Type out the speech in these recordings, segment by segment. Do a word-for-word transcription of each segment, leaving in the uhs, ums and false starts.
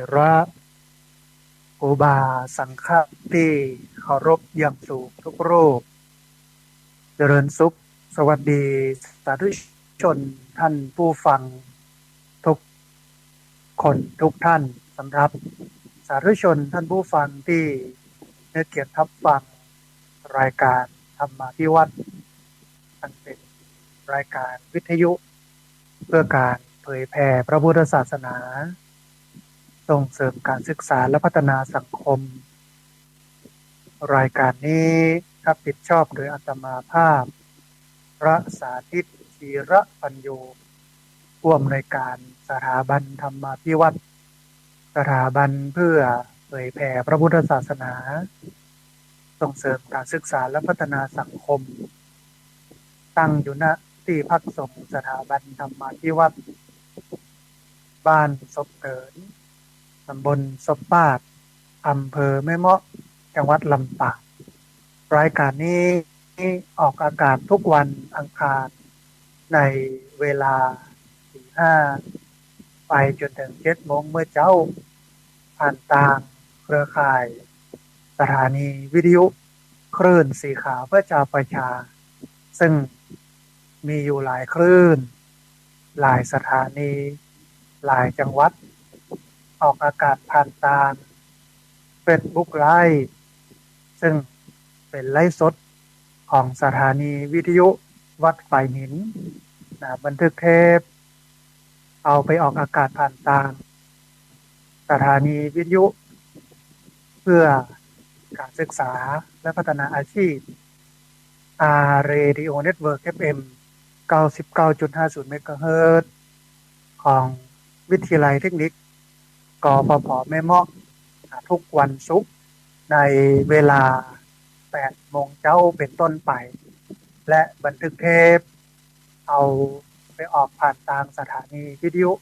พระครูบาสังฆะตี้เคารพอย่างสูงทุกรูป เจริญสุข สวัสดีสาธุชนท่านผู้ฟังทุกคนทุกท่าน สำหรับสาธุชนท่านผู้ฟังตี้ให้เกียรติฮับฟังรายการธรรมาภิวัฒน์ อันเป็นรายการวิทยุ เพื่อการเผยแผ่พระพุทธศาสนา ส่งเสริมการศึกษาและพัฒนาสังคม รายการนี้รับผิดชอบโดยอาตมาภาพ พระสาธิต ธีระปัญโญ ผู้อำนวยการสถาบันธรรมาภิวัฒน์ สถาบันเพื่อเผยแผ่พระพุทธศาสนา ส่งเสริมการศึกษาและพัฒนาสังคม ตั้งอยู่ ณ ตี้พักสงฆ์สถาบันธรรมาภิวัฒน์ บ้านศพเติน ตำบลศพปาด อำเภอแม่เมาะ จังหวัดลำปาง รายการนี้ออกอากาศทุกวันอังคาร ในเวลาตีห้า ไปจ๋นเถิงเจ็ดโมงเมื่อเจ๊า ผ่านตางเครือข่ายสถานีวิทยุคลื่นสีขาวเพื่อชาวประชา ซึ่งมีอยู่หลายคลื่น หลายสถานี หลายจังหวัด ออกอากาศผ่านตางเฟซบุ๊กไลฟ์ ซึ่งเป๋นไลฟ์สดของสถานีวิทยุวัดฝายหิน นะ บันทึกเทป เอาไปออกอากาศผ่านตางสถานีวิทยุเพื่อการศึกษาและพัฒนาอาชีพ อาร์ Radio Network เอฟ เอ็ม เก้าสิบเก้าจุดห้าศูนย์ เมกะเฮิรตซ์ ของวิทยาลัยเทคนิค กฟผ แม่เมาะ ทุกวันศุกร์ ในเวลาแปดโมงเจ๊าเป๋นต้นไป และบันทึกเทป เอาไปออกผ่านตางสถานีวิทยุ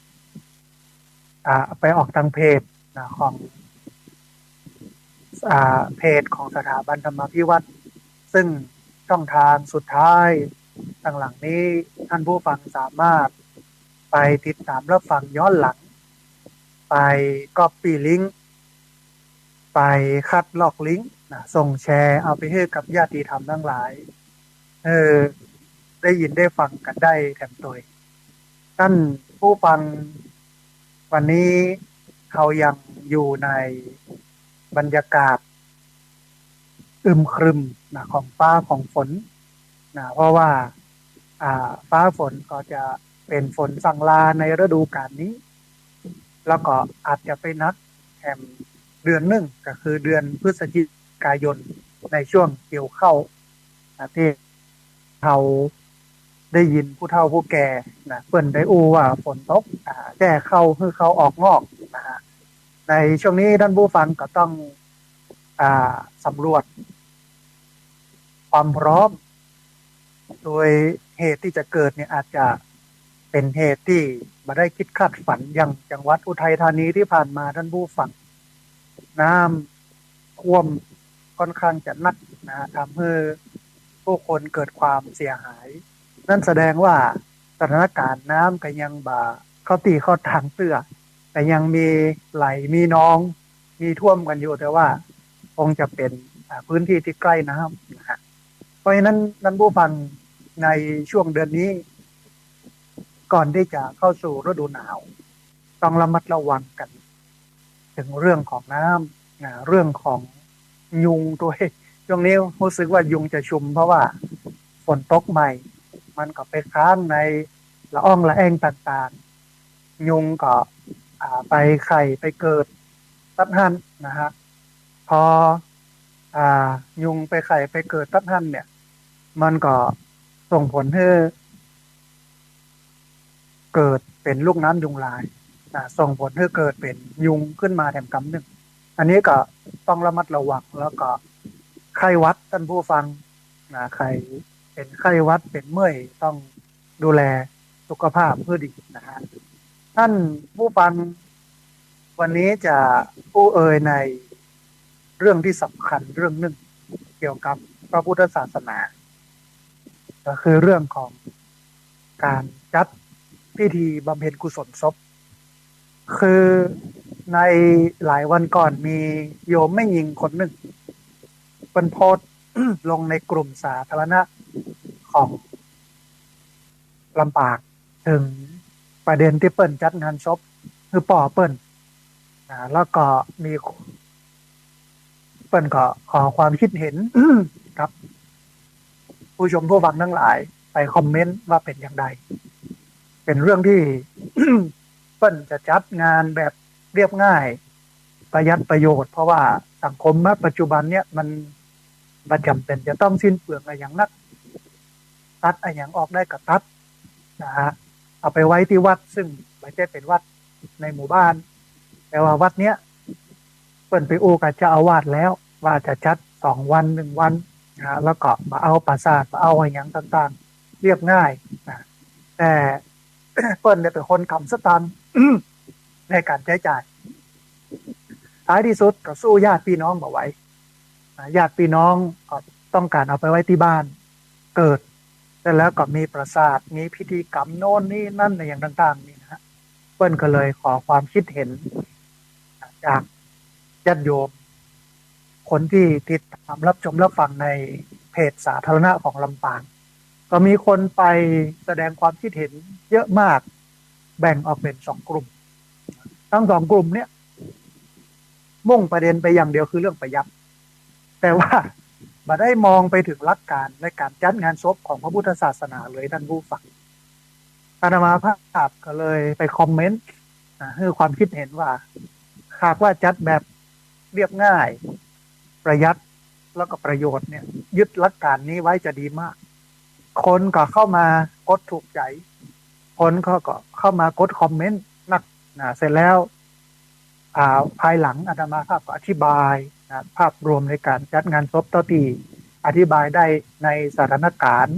อ่า ไปออกตางเพจ นะ ของ อ่า เพจของสถาบันธรรมาภิวัฒน์ ซึ่งช่องทางสุดท้ายตางหลังนี้ ท่านผู้ฟังสามารถไปติดต๋ามรับฟังย้อนหลัง ไปก๊อปปี้ลิงก์ ไปคัดลอกลิงก์ นะ ส่งแชร์เอาไปหื้อกับญาติธรรมตังหลาย เออ ได้ยินได้ฟังกั๋นได้แถมตวย ท่านผู้ฟัง วันนี้เฮายังอยู่ในบรรยากาศอึมครึม นะ ของฟ้าของฝน นะ เพราะว่า อ่า ฟ้าฝนก็จะเป๋นฝนสั่งลาในฤดูกาลนี้ แล้วก็อาจจะไปหนักแถมเดือนนึ่ง ก็คือเดือนพฤศจิกายน ในช่วงเกี่ยวข้าว นะ ตี้เฮาได้ยินผู้เฒ่าผู้แก่ นะ เปิ้นได้อู้ว่าฝนตก อ่า แก้ข้าวหื้อข้าวออกงอก นะฮะ ในช่วงนี้ท่านผู้ฟังก็ต้อง อ่า สำรวจความพร้อม โดยเหตุตี้จะเกิดเนี่ยอาจจะเป๋นเหตุตี้บ่ได้คิดคาดฝัน อย่างจังหวัดอุทัยธานีตี้ผ่านมาท่านผู้ฟัง น้ำท่วมค่อนข้างจะหนัก นะฮะ ทำหื้อผู้คนเกิดความเสียหาย นั่นแสดงว่าสถานการณ์น้ำก็ยังบ่เข้าตี้เข้าตางเตื้อ ก็ยังมีไหลมีนอง มีท่วมกั๋นอยู่ แต่ว่าคงจะเป๋น อ่า พื้นที่ตี้ใก้น้ำ นะฮะ เพราะฉะนั้นท่านผู้ฟัง ในช่วงเดือนนี้ ก่อนตี้จะเข้าสู่ฤดูหนาว ต้องระมัดระวังกั๋น เถิงเรื่องของน้ำ นะ เรื่องของยุงตวย ช่วงนี้ฮู้สึกว่ายุงจะชุม เพราะว่าฝนตกใหม่ มันก็ไปค้างในละอ่องละแอ่งต่างๆ ยุงก็ อ่า ไปไข่ไปเกิดตั๊ดหั้น นะฮะ พอ อ่า ยุงไปไข่ไปเกิดตั๊ดหั้นเนี่ย มันก็ส่งผลหื้อเกิดเป๋นลูกน้ำยุงลาย นะ ส่งผลหื้อเกิดเป๋นยุงขึ้นมาแถมกำนึ่ง อันนี้ก็ต้องระมัดระวัง แล้วก็ไข้หวัดท่านผู้ฟัง นะ ใผเป๋นไข้หวัดเป๋นเมื่อยต้องดูแลสุขภาพหื้อดี นะฮะ ท่านผู้ฟัง วันนี้จะอู้เอ่ยในเรื่องตี้สำคัญเรื่องนึ่ง เกี่ยวกับพระพุทธศาสนา ก็คือเรื่องของก๋านจัดพิธีบำเพ็ญกุศลศพ คือ ในหลายวันก่อนมีโยมแม่ญิงคนนึ่ง เปิ้นโพสต์ ลงในกลุ่มสาธารณะของลำปาง เถิงประเด็นตี้เปิ้นจัดงานศพหื้อป้อเปิ้น อ่า แล้วก็มี เปิ้นก็ขอความกึ๊ดเห็น กับผู้ชมผู้ฟังตังหลายไปคอมเมนต์ว่าเป๋นอย่างใด เป๋นเรื่องตี้ เปิ้นจะจัดงานแบบเรียบง่าย ประหยัดประโยชน์ เพราะว่าสังคมมาปัจจุบันเนี่ยมันบ่จ๋ำเป๋นจะต้องสิ้นเปลืองอะหยังนัก ตัดอะหยังออกได้ก็ตัดนะฮะ เอาไปไว้ตี้วัด ซึ่งบ่ใจ้เป๋นวัดในหมู่บ้าน แต่ว่าวัดเนี้ย เปิ้นไปอู้กับเจ้าอาวาสแล้ว ว่าจะจัดสองวันหนึ่งวันนะฮะ แล้วก็บ่เอาปราสาท บ่เอาอะหยังต่างๆ เรียบง่ายนะ แต่ เปิ้นเนี่ยเป๋นคนกำสตางค์ ในก๋านใจ๊จ่าย ท้ายตี้สุดก็สู้ญาติปี้น้องบ่ไหวนะ ญาติปี้น้องก็ต้องก๋านเอาไปไว้ตี้บ้านเกิด เสร็จแล้วก็มีปราสาท มีพิธีกรรมโน่นนี่นั่นอะหยังต่างๆ นี่นะฮะ เปิ้นก็เลยขอความกึ๊ดเห็น จากญาติโยม คนตี้ติดต๋ามรับชมรับฟังในเพจสาธารณะของลำปาง ก็มีคนไปแสดงความกึ๊ดเห็นเยอะมาก แบ่งออกเป๋นสองกลุ่ม ตังสองกลุ่มเนี่ย มุ่งประเด็นไปอย่างเดียวคือเรื่องประหยัด แต่ว่าบ่ได้มองไปเถิงหลักการในก๋านจัดงานศพของพระพุทธศาสนาเลยต้านผู้ฟัง อาตมาภาพก็เลยไปคอมเมนต์ อ่า หื้อความกึ๊ดเห็นว่า หากว่าจัดแบบเรียบง่าย ประหยัด แล้วก็ประโยชน์เนี่ย ยึดหลักการนี้ไว้จะดีมาก คนก็เข้ามากดถูกใจ๋ คนก็ ก็เข้ามากดคอมเมนต์นักนะ เสร็จแล้ว อ่า ภายหลังอาตมาภาพก็อธิบายนะ ภาพรวมในก๋านจัดงานศพเต้าตี้อธิบายได้ในสถานการณ์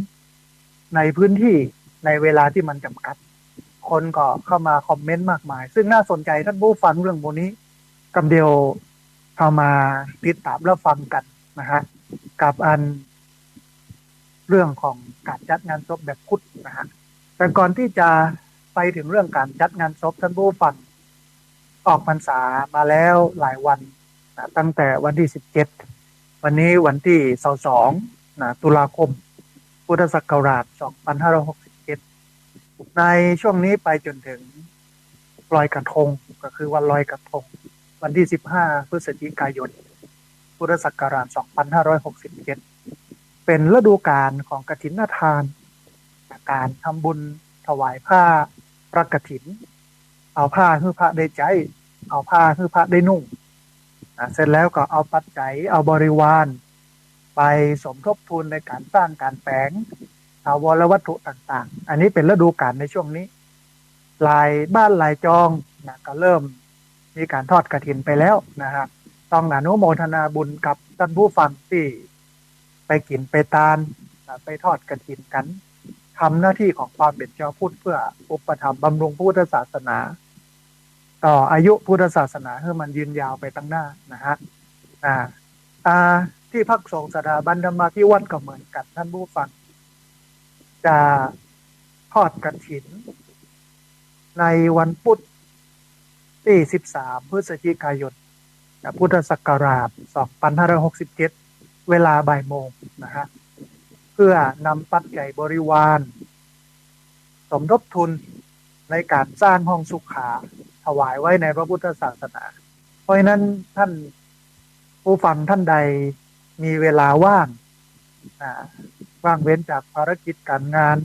ในพื้นที่ ในเวลาตี้มันจ๋ำกัด คนก็เข้ามาคอมเมนต์มากมาย ซึ่งน่าสนใจ๋ต้านผู้ฟัง เรื่องหมู่นี้ กำเดียวเฮามาติดต๋ามรับฟังกั๋นนะฮะ กับอัน เรื่องของก๋านจัดงานศพแบบพุทธนะฮะ แต่ก่อนตี้จะไปเถิงเรื่องก๋านจัดงานศพ ต้านผู้ฟัง ออกพรรษามาแล้วหลายวันนะ ตั้งแต่วันตี้สิบเจ็ด วันนี้วันตี้ซาวสองนะ ตุลาคม พุทธศักราชสองปันห้าร้อยหกสิบเจ็ด ในช่วงนี้ไปจ๋นเถิงลอยกระทง ก็คือวันลอยกระทง วันตี้สิบห้า พฤศจิกายน พุทธศักราชสองปันห้าร้อยหกสิบเจ็ด เป๋นฤดูก๋าลของกฐินทาน ก๋านทำบุญถวายผ้าพระกฐิน เอาผ้าหื้อพระได้ใจ๊ เอาผ้าหื้อพระได้นุ่ง อ่า เสร็จแล้วก็เอาปัจจัย เอาบริวาร ไปสมทบทุนในก๋านสร้างก๋านแป๋ง ถาวรวัตถุต่างๆ อันนี้เป๋นฤดูก๋าลในช่วงนี้ หลายบ้านหลายจองนะ ก็เริ่มมีก๋านทอดกฐินไปแล้วนะฮะ ต้องอนุโมทนาบุญกับต้านผู้ฟังตี้ไปกิ๋นไปตานนะ ไปทอดกฐินกั๋น ทำหน้าตี้ของความเป๋นจาวพุทธ เพื่ออุปถัมภ์บำรุงพุทธศาสนา ต่ออายุพุทธศาสนาหื้อมันยืนยาวไปตังหน้านะฮะ อ่า อ่า ตี้พักสงฆ์สถาบันธรรมาภิวัฒน์ก็เหมือนกั๋น ต้านผู้ฟัง จะทอดกฐิน ในวันพุธตี้สิบสาม พฤศจิกายน พุทธศักราชสองปันห้าร้อยหกสิบเจ็ด เวลาบ่ายโมงนะฮะ เพื่อนำปัจจัยบริวาร สมทบทุนในก๋านสร้างห้องสุขา ถวายไว้ในพระพุทธศาสนา เพราะฉะนั้นต้านผู้ฟังต้านใดมีเวลาว่าง อ่า ว่างเว้นจากภารกิจก๋านงาน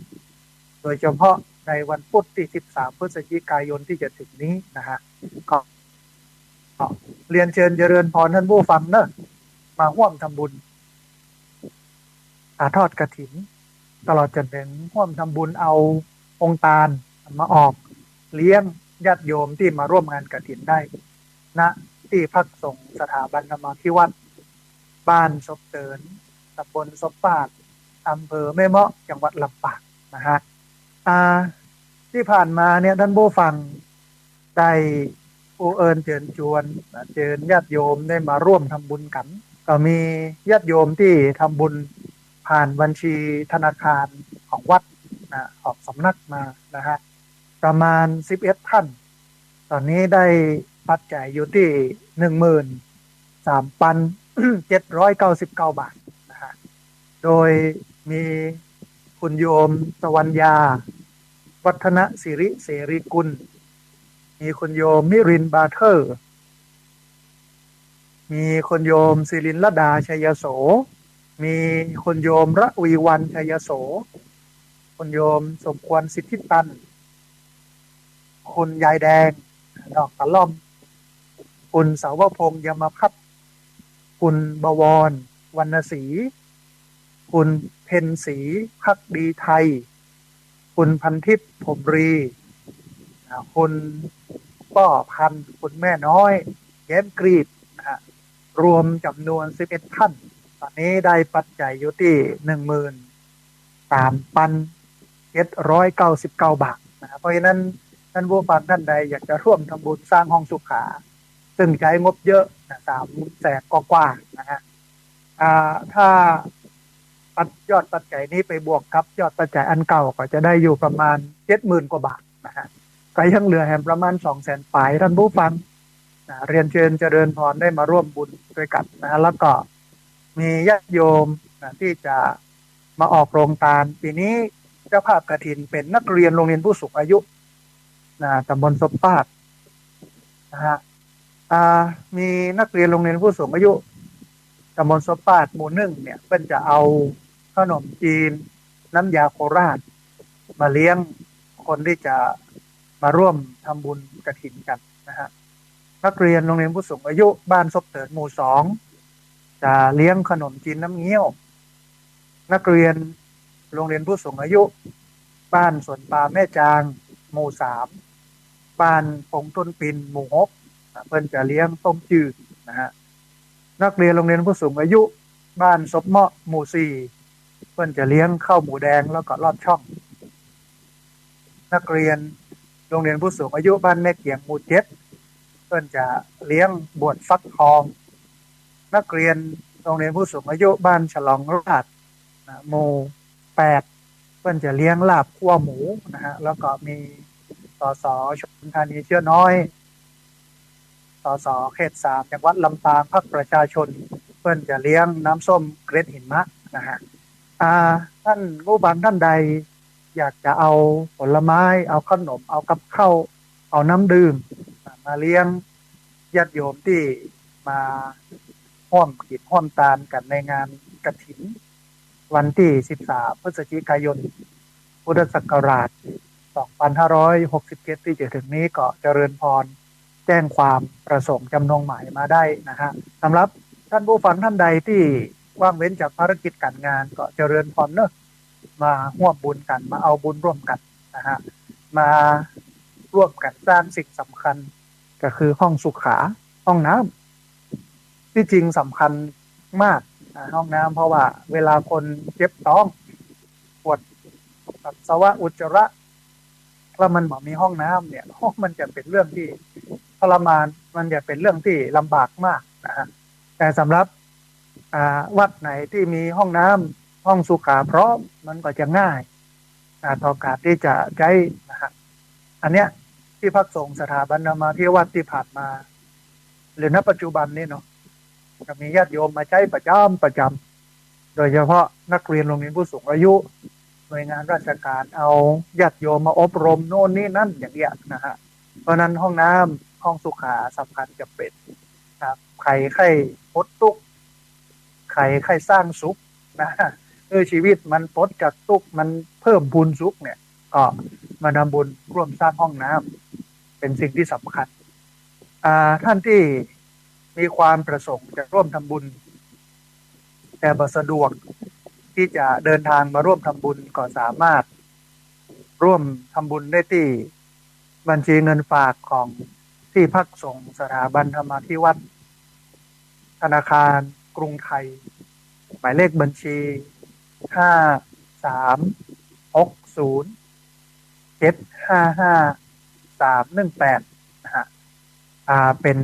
โดยเฉพาะในวันพุธตี้สิบสาม พฤศจิกายนตี้จะเถิงนี้นะฮะ ก็ ก็เรียนเจิญเจริญพรต้านผู้ฟังเนาะ มาฮ่วมทำบุญ อ่า ทอดกฐิน ตลอดจ๋นเถิงฮ่วมทำบุญเอาองค์ตานมาออกเลี้ยงญาติโยมตี้มาร่วมงานกฐินได้ ณ ตี้พักสงฆ์สถาบันธรรมาภิวัฒน์ บ้านศพเติน ตำบลศพปาด อำเภอแม่เมาะ จังหวัดลำปางนะฮะ อ่า ตี้ผ่านมาเนี่ย ต้านผู้ฟังได้อู้เอิญเจิญจวน เจิญญาติโยมได้มาร่วมทำบุญกั๋น ก็มีญาติโยมตี้ทำบุญผ่านบัญชีธนาคารของวัดนะ ของสำนักมานะฮะ ประมาณสิบเอ็ดท่าน ต๋อนนี้ได้ ปัจจัยอยู่ตี้ หนึ่งหมื่นสามพันเจ็ดร้อยเก้าสิบเก้าบาทนะฮะ โดยมีคุณโยมสวัญญา วัฒนสิริเสรีกุล มีคุณโยมมิรินทร์บาเทอร์ มีคุณโยมศิรินทร์ลดาชัยโส มีคุณโยมระวีวรรณชัยโส คุณโยมสมควรสิทธิตัน คุณยายแดง ดอกตะล่อม คุณสาวพงษ์ยมพัฒน์ คุณบวร วรรณศรี คุณเพ็ญศรี ภักดีไทย คุณพันทิพย์ ผมรี อ่า คุณป้อพันธุ์ คุณแม่น้อย แย้มกรีดนะฮะ รวมจ๋ำนวน สิบเอ็ด ท่าน ต๋อนนี้ได้ปัจจัยอยู่ตี้ หนึ่งหมื่นสามพันเจ็ดร้อยเก้าสิบเก้าบาทนะฮะ เพราะฉะนั้น ท่านผู้ฟังท่านใดอยากจะร่วมทำบุญสร้างห้องสุขา ซึ่งใจ๊งบเยอะนะ สามแสนกว่าๆนะฮะ อ่า ถ้าปัจ- ยอดปัจจัยนี้ไปบวกกับยอดปัจจัยอันเก่าก็จะได้อยู่ประมาณ เจ็ดหมื่นกว่าบาทนะฮะ ก็ยังเหลือแหมประมาณ สองแสนปลาย ท่านผู้ฟังนะ เรียนเชิญเจริญพรได้มาร่วมบุญด้วยกันนะฮะ แล้วก็มีญาติโยมนะที่จะมาออกโรงตาน ปี๋นี้เจ้าภาพกฐินเป๋นนักเรียนโรงเรียนผู้สูงอายุนะ ตำบลสบปาดนะฮะ อ่า มีนักเรียนโรงเรียนผู้สูงอายุตำบลสบปาดหมู่หนึ่งเนี่ย เปิ้นจะเอาขนมจีนน้ำยาโคราชมาเลี้ยงคนที่จะมาร่วมทำบุญกฐินกันนะฮะ นักเรียนโรงเรียนผู้สูงอายุบ้านสบเถินหมู่สอง จะเลี้ยงขนมจีนน้ำเงี้ยว นักเรียนโรงเรียนผู้สูงอายุบ้านสวนปาล์มแม่จาง หมู่สาม บ้านปงต้นปิน หมู่หก อ่า เปิ้นจะเลี้ยงต้มจืดนะฮะ นักเรียนโรงเรียนผู้สูงอายุบ้านสบเมาะ หมู่สี่ เปิ้นจะเลี้ยงข้าวหมูแดงแล้วก็ลอดช่อง นักเรียนโรงเรียนผู้สูงอายุบ้านแม่เกียง หมู่เจ็ด เปิ้นจะเลี้ยงบวชฟักทอง นักเรียนโรงเรียนผู้สูงอายุบ้านฉลองราชนะ หมู่แปด เปิ้นจะเลี้ยงลาบคั่วหมูนะฮะ แล้วก็มี สส ชลธานีเชื้อน้อย สส เขตสาม จังหวัดลำปาง พรรคประชาชน เปิ้นจะเลี้ยงน้ำส้มเกล็ดหิมะนะฮะ อ่า ท่านผู้ฟังท่านใดอยากจะเอาผลไม้ เอาขนม เอากับข้าว เอาน้ำดื่ม มาเลี้ยงญาติโยมตี้มาฮ่วมกิ๋นฮ่วมตานกั๋นในงานกฐิน วันตี้ สิบสาม พฤศจิกายน พุทธศักราช สองพันห้าร้อยหกสิบเจ็ด ตี้จะเถิงนี้ ก็เจริญพรแจ้งความประสงค์จ๋ำนงหมายมาได้นะฮะ สำหรับท่านผู้ฟังท่านใดตี้ว่างเว้นจากภารกิจก๋านงาน ก็เจริญพรเนาะ มาฮ่วมบุญกั๋น มาเอาบุญร่วมกั๋นนะฮะ มาร่วมกั๋นสร้างสิ่งสำคัญ ก็คือห้องสุขา ห้องน้ำ ตี้จริงสำคัญมากนะ ห้องน้ำ เพราะว่าเวลาคนเจ็บต๊อง ปวดปัสสาวะอุจจาระ แล้วมันบ่มีห้องน้ำเนี่ย โอ้ มันจะเป๋นเรื่องตี้ทรมาน มันจะเป๋นเรื่องตี้ลำบากมากนะฮะ แต่สำหรับ อ่า วัดไหนตี้มีห้องน้ำ ห้องสุขาพร้อม มันก็จะง่าย อ่า ต่อก๋านตี้จะใจ๊นะฮะ อันเนี้ย ตี้พักสงฆ์สถาบันธรรมาภิวัฒน์ตี้ผ่านมา หรือ ณ ปัจจุบันนี้เนาะ จะมีญาติโยมมาใจ๊ประจ๋ำประจ๋ำ โดยเฉพาะนักเรียนโรงเรียนผู้สูงอายุ หน่วยงานราชก๋านเอาญาติโยมมาอบรมโน่นนี่นั่นอย่างเงี้ยนะฮะ เพราะฉะนั้นห้องน้ำ ห้องสุขาสำคัญจ๋ำเป๋นนะ ใผใค่ปลดตุ๊กข์ ใผใค่สร้างสุขนะ เออ ชีวิตมันปลดจากตุ๊กข์ มันเพิ่มพูนสุขเนี่ย ก็มาทำบุญร่วมสร้างห้องน้ำ เป๋นสิ่งตี้สำคัญ อ่า ท่านตี้มีความประสงค์จะร่วมทำบุญ แต่บ่สะดวกตี้จะเดินทางมาร่วมทำบุญ ก็สามารถร่วมทำบุญได้ตี้บัญชีเงินฝากของตี้พักสงฆ์สถาบันธรรมาภิวัฒน์ ธนาคารกรุงไทย หมายเลขบัญชี ห้าสามหกศูนย์เจ็ดห้าห้าสามหนึ่งแปด นะฮะ อ่า เป๋น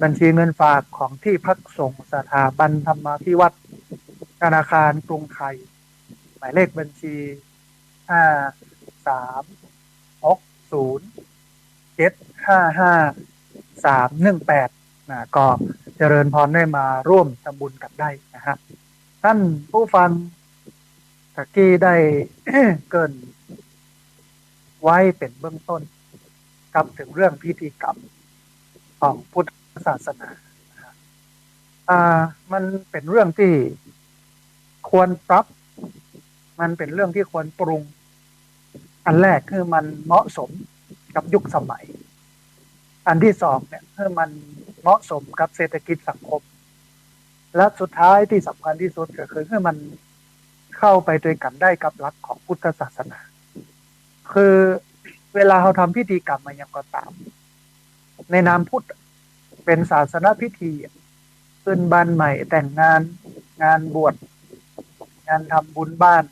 บัญชีเงินฝากของตี้พักสงฆ์สถาบันธรรมาภิวัฒน์ ธนาคารกรุงไทย หมายเลขบัญชี ห้าสามหกศูนย์เจ็ดห้าห้า สามหนึ่งแปด นะ ก็เจริญพรได้มาร่วมทำบุญกั๋นได้นะฮะ ต้านผู้ฟังตะกี้ได้ เกริ่นไว้เป๋นเบื้องต้น กับเถิงเรื่องพิธีกรรมของพุทธศาสนานะฮะ อ่า มันเป๋นเรื่องตี้ควรปรับ มันเป๋นเรื่องตี้ควรปรุง อันแรกคือมันเหมาะสมกับยุคสมัย อันตี้สองเนี่ยคือมันเหมาะสมกับเศรษฐกิจสังคม และสุดท้ายตี้สำคัญตี้สุดก็คือคือมันเข้าไปตวยกั๋นได้กับหลักของพุทธศาสนา คือเวลาเฮาทำพิธีกรรมอะหยังก็ต๋าม ในนามพุทธเป๋นศาสนพิธีอะ ขึ้นบ้านใหม่ แต่งงาน งานบวช งานทำบุญบ้าน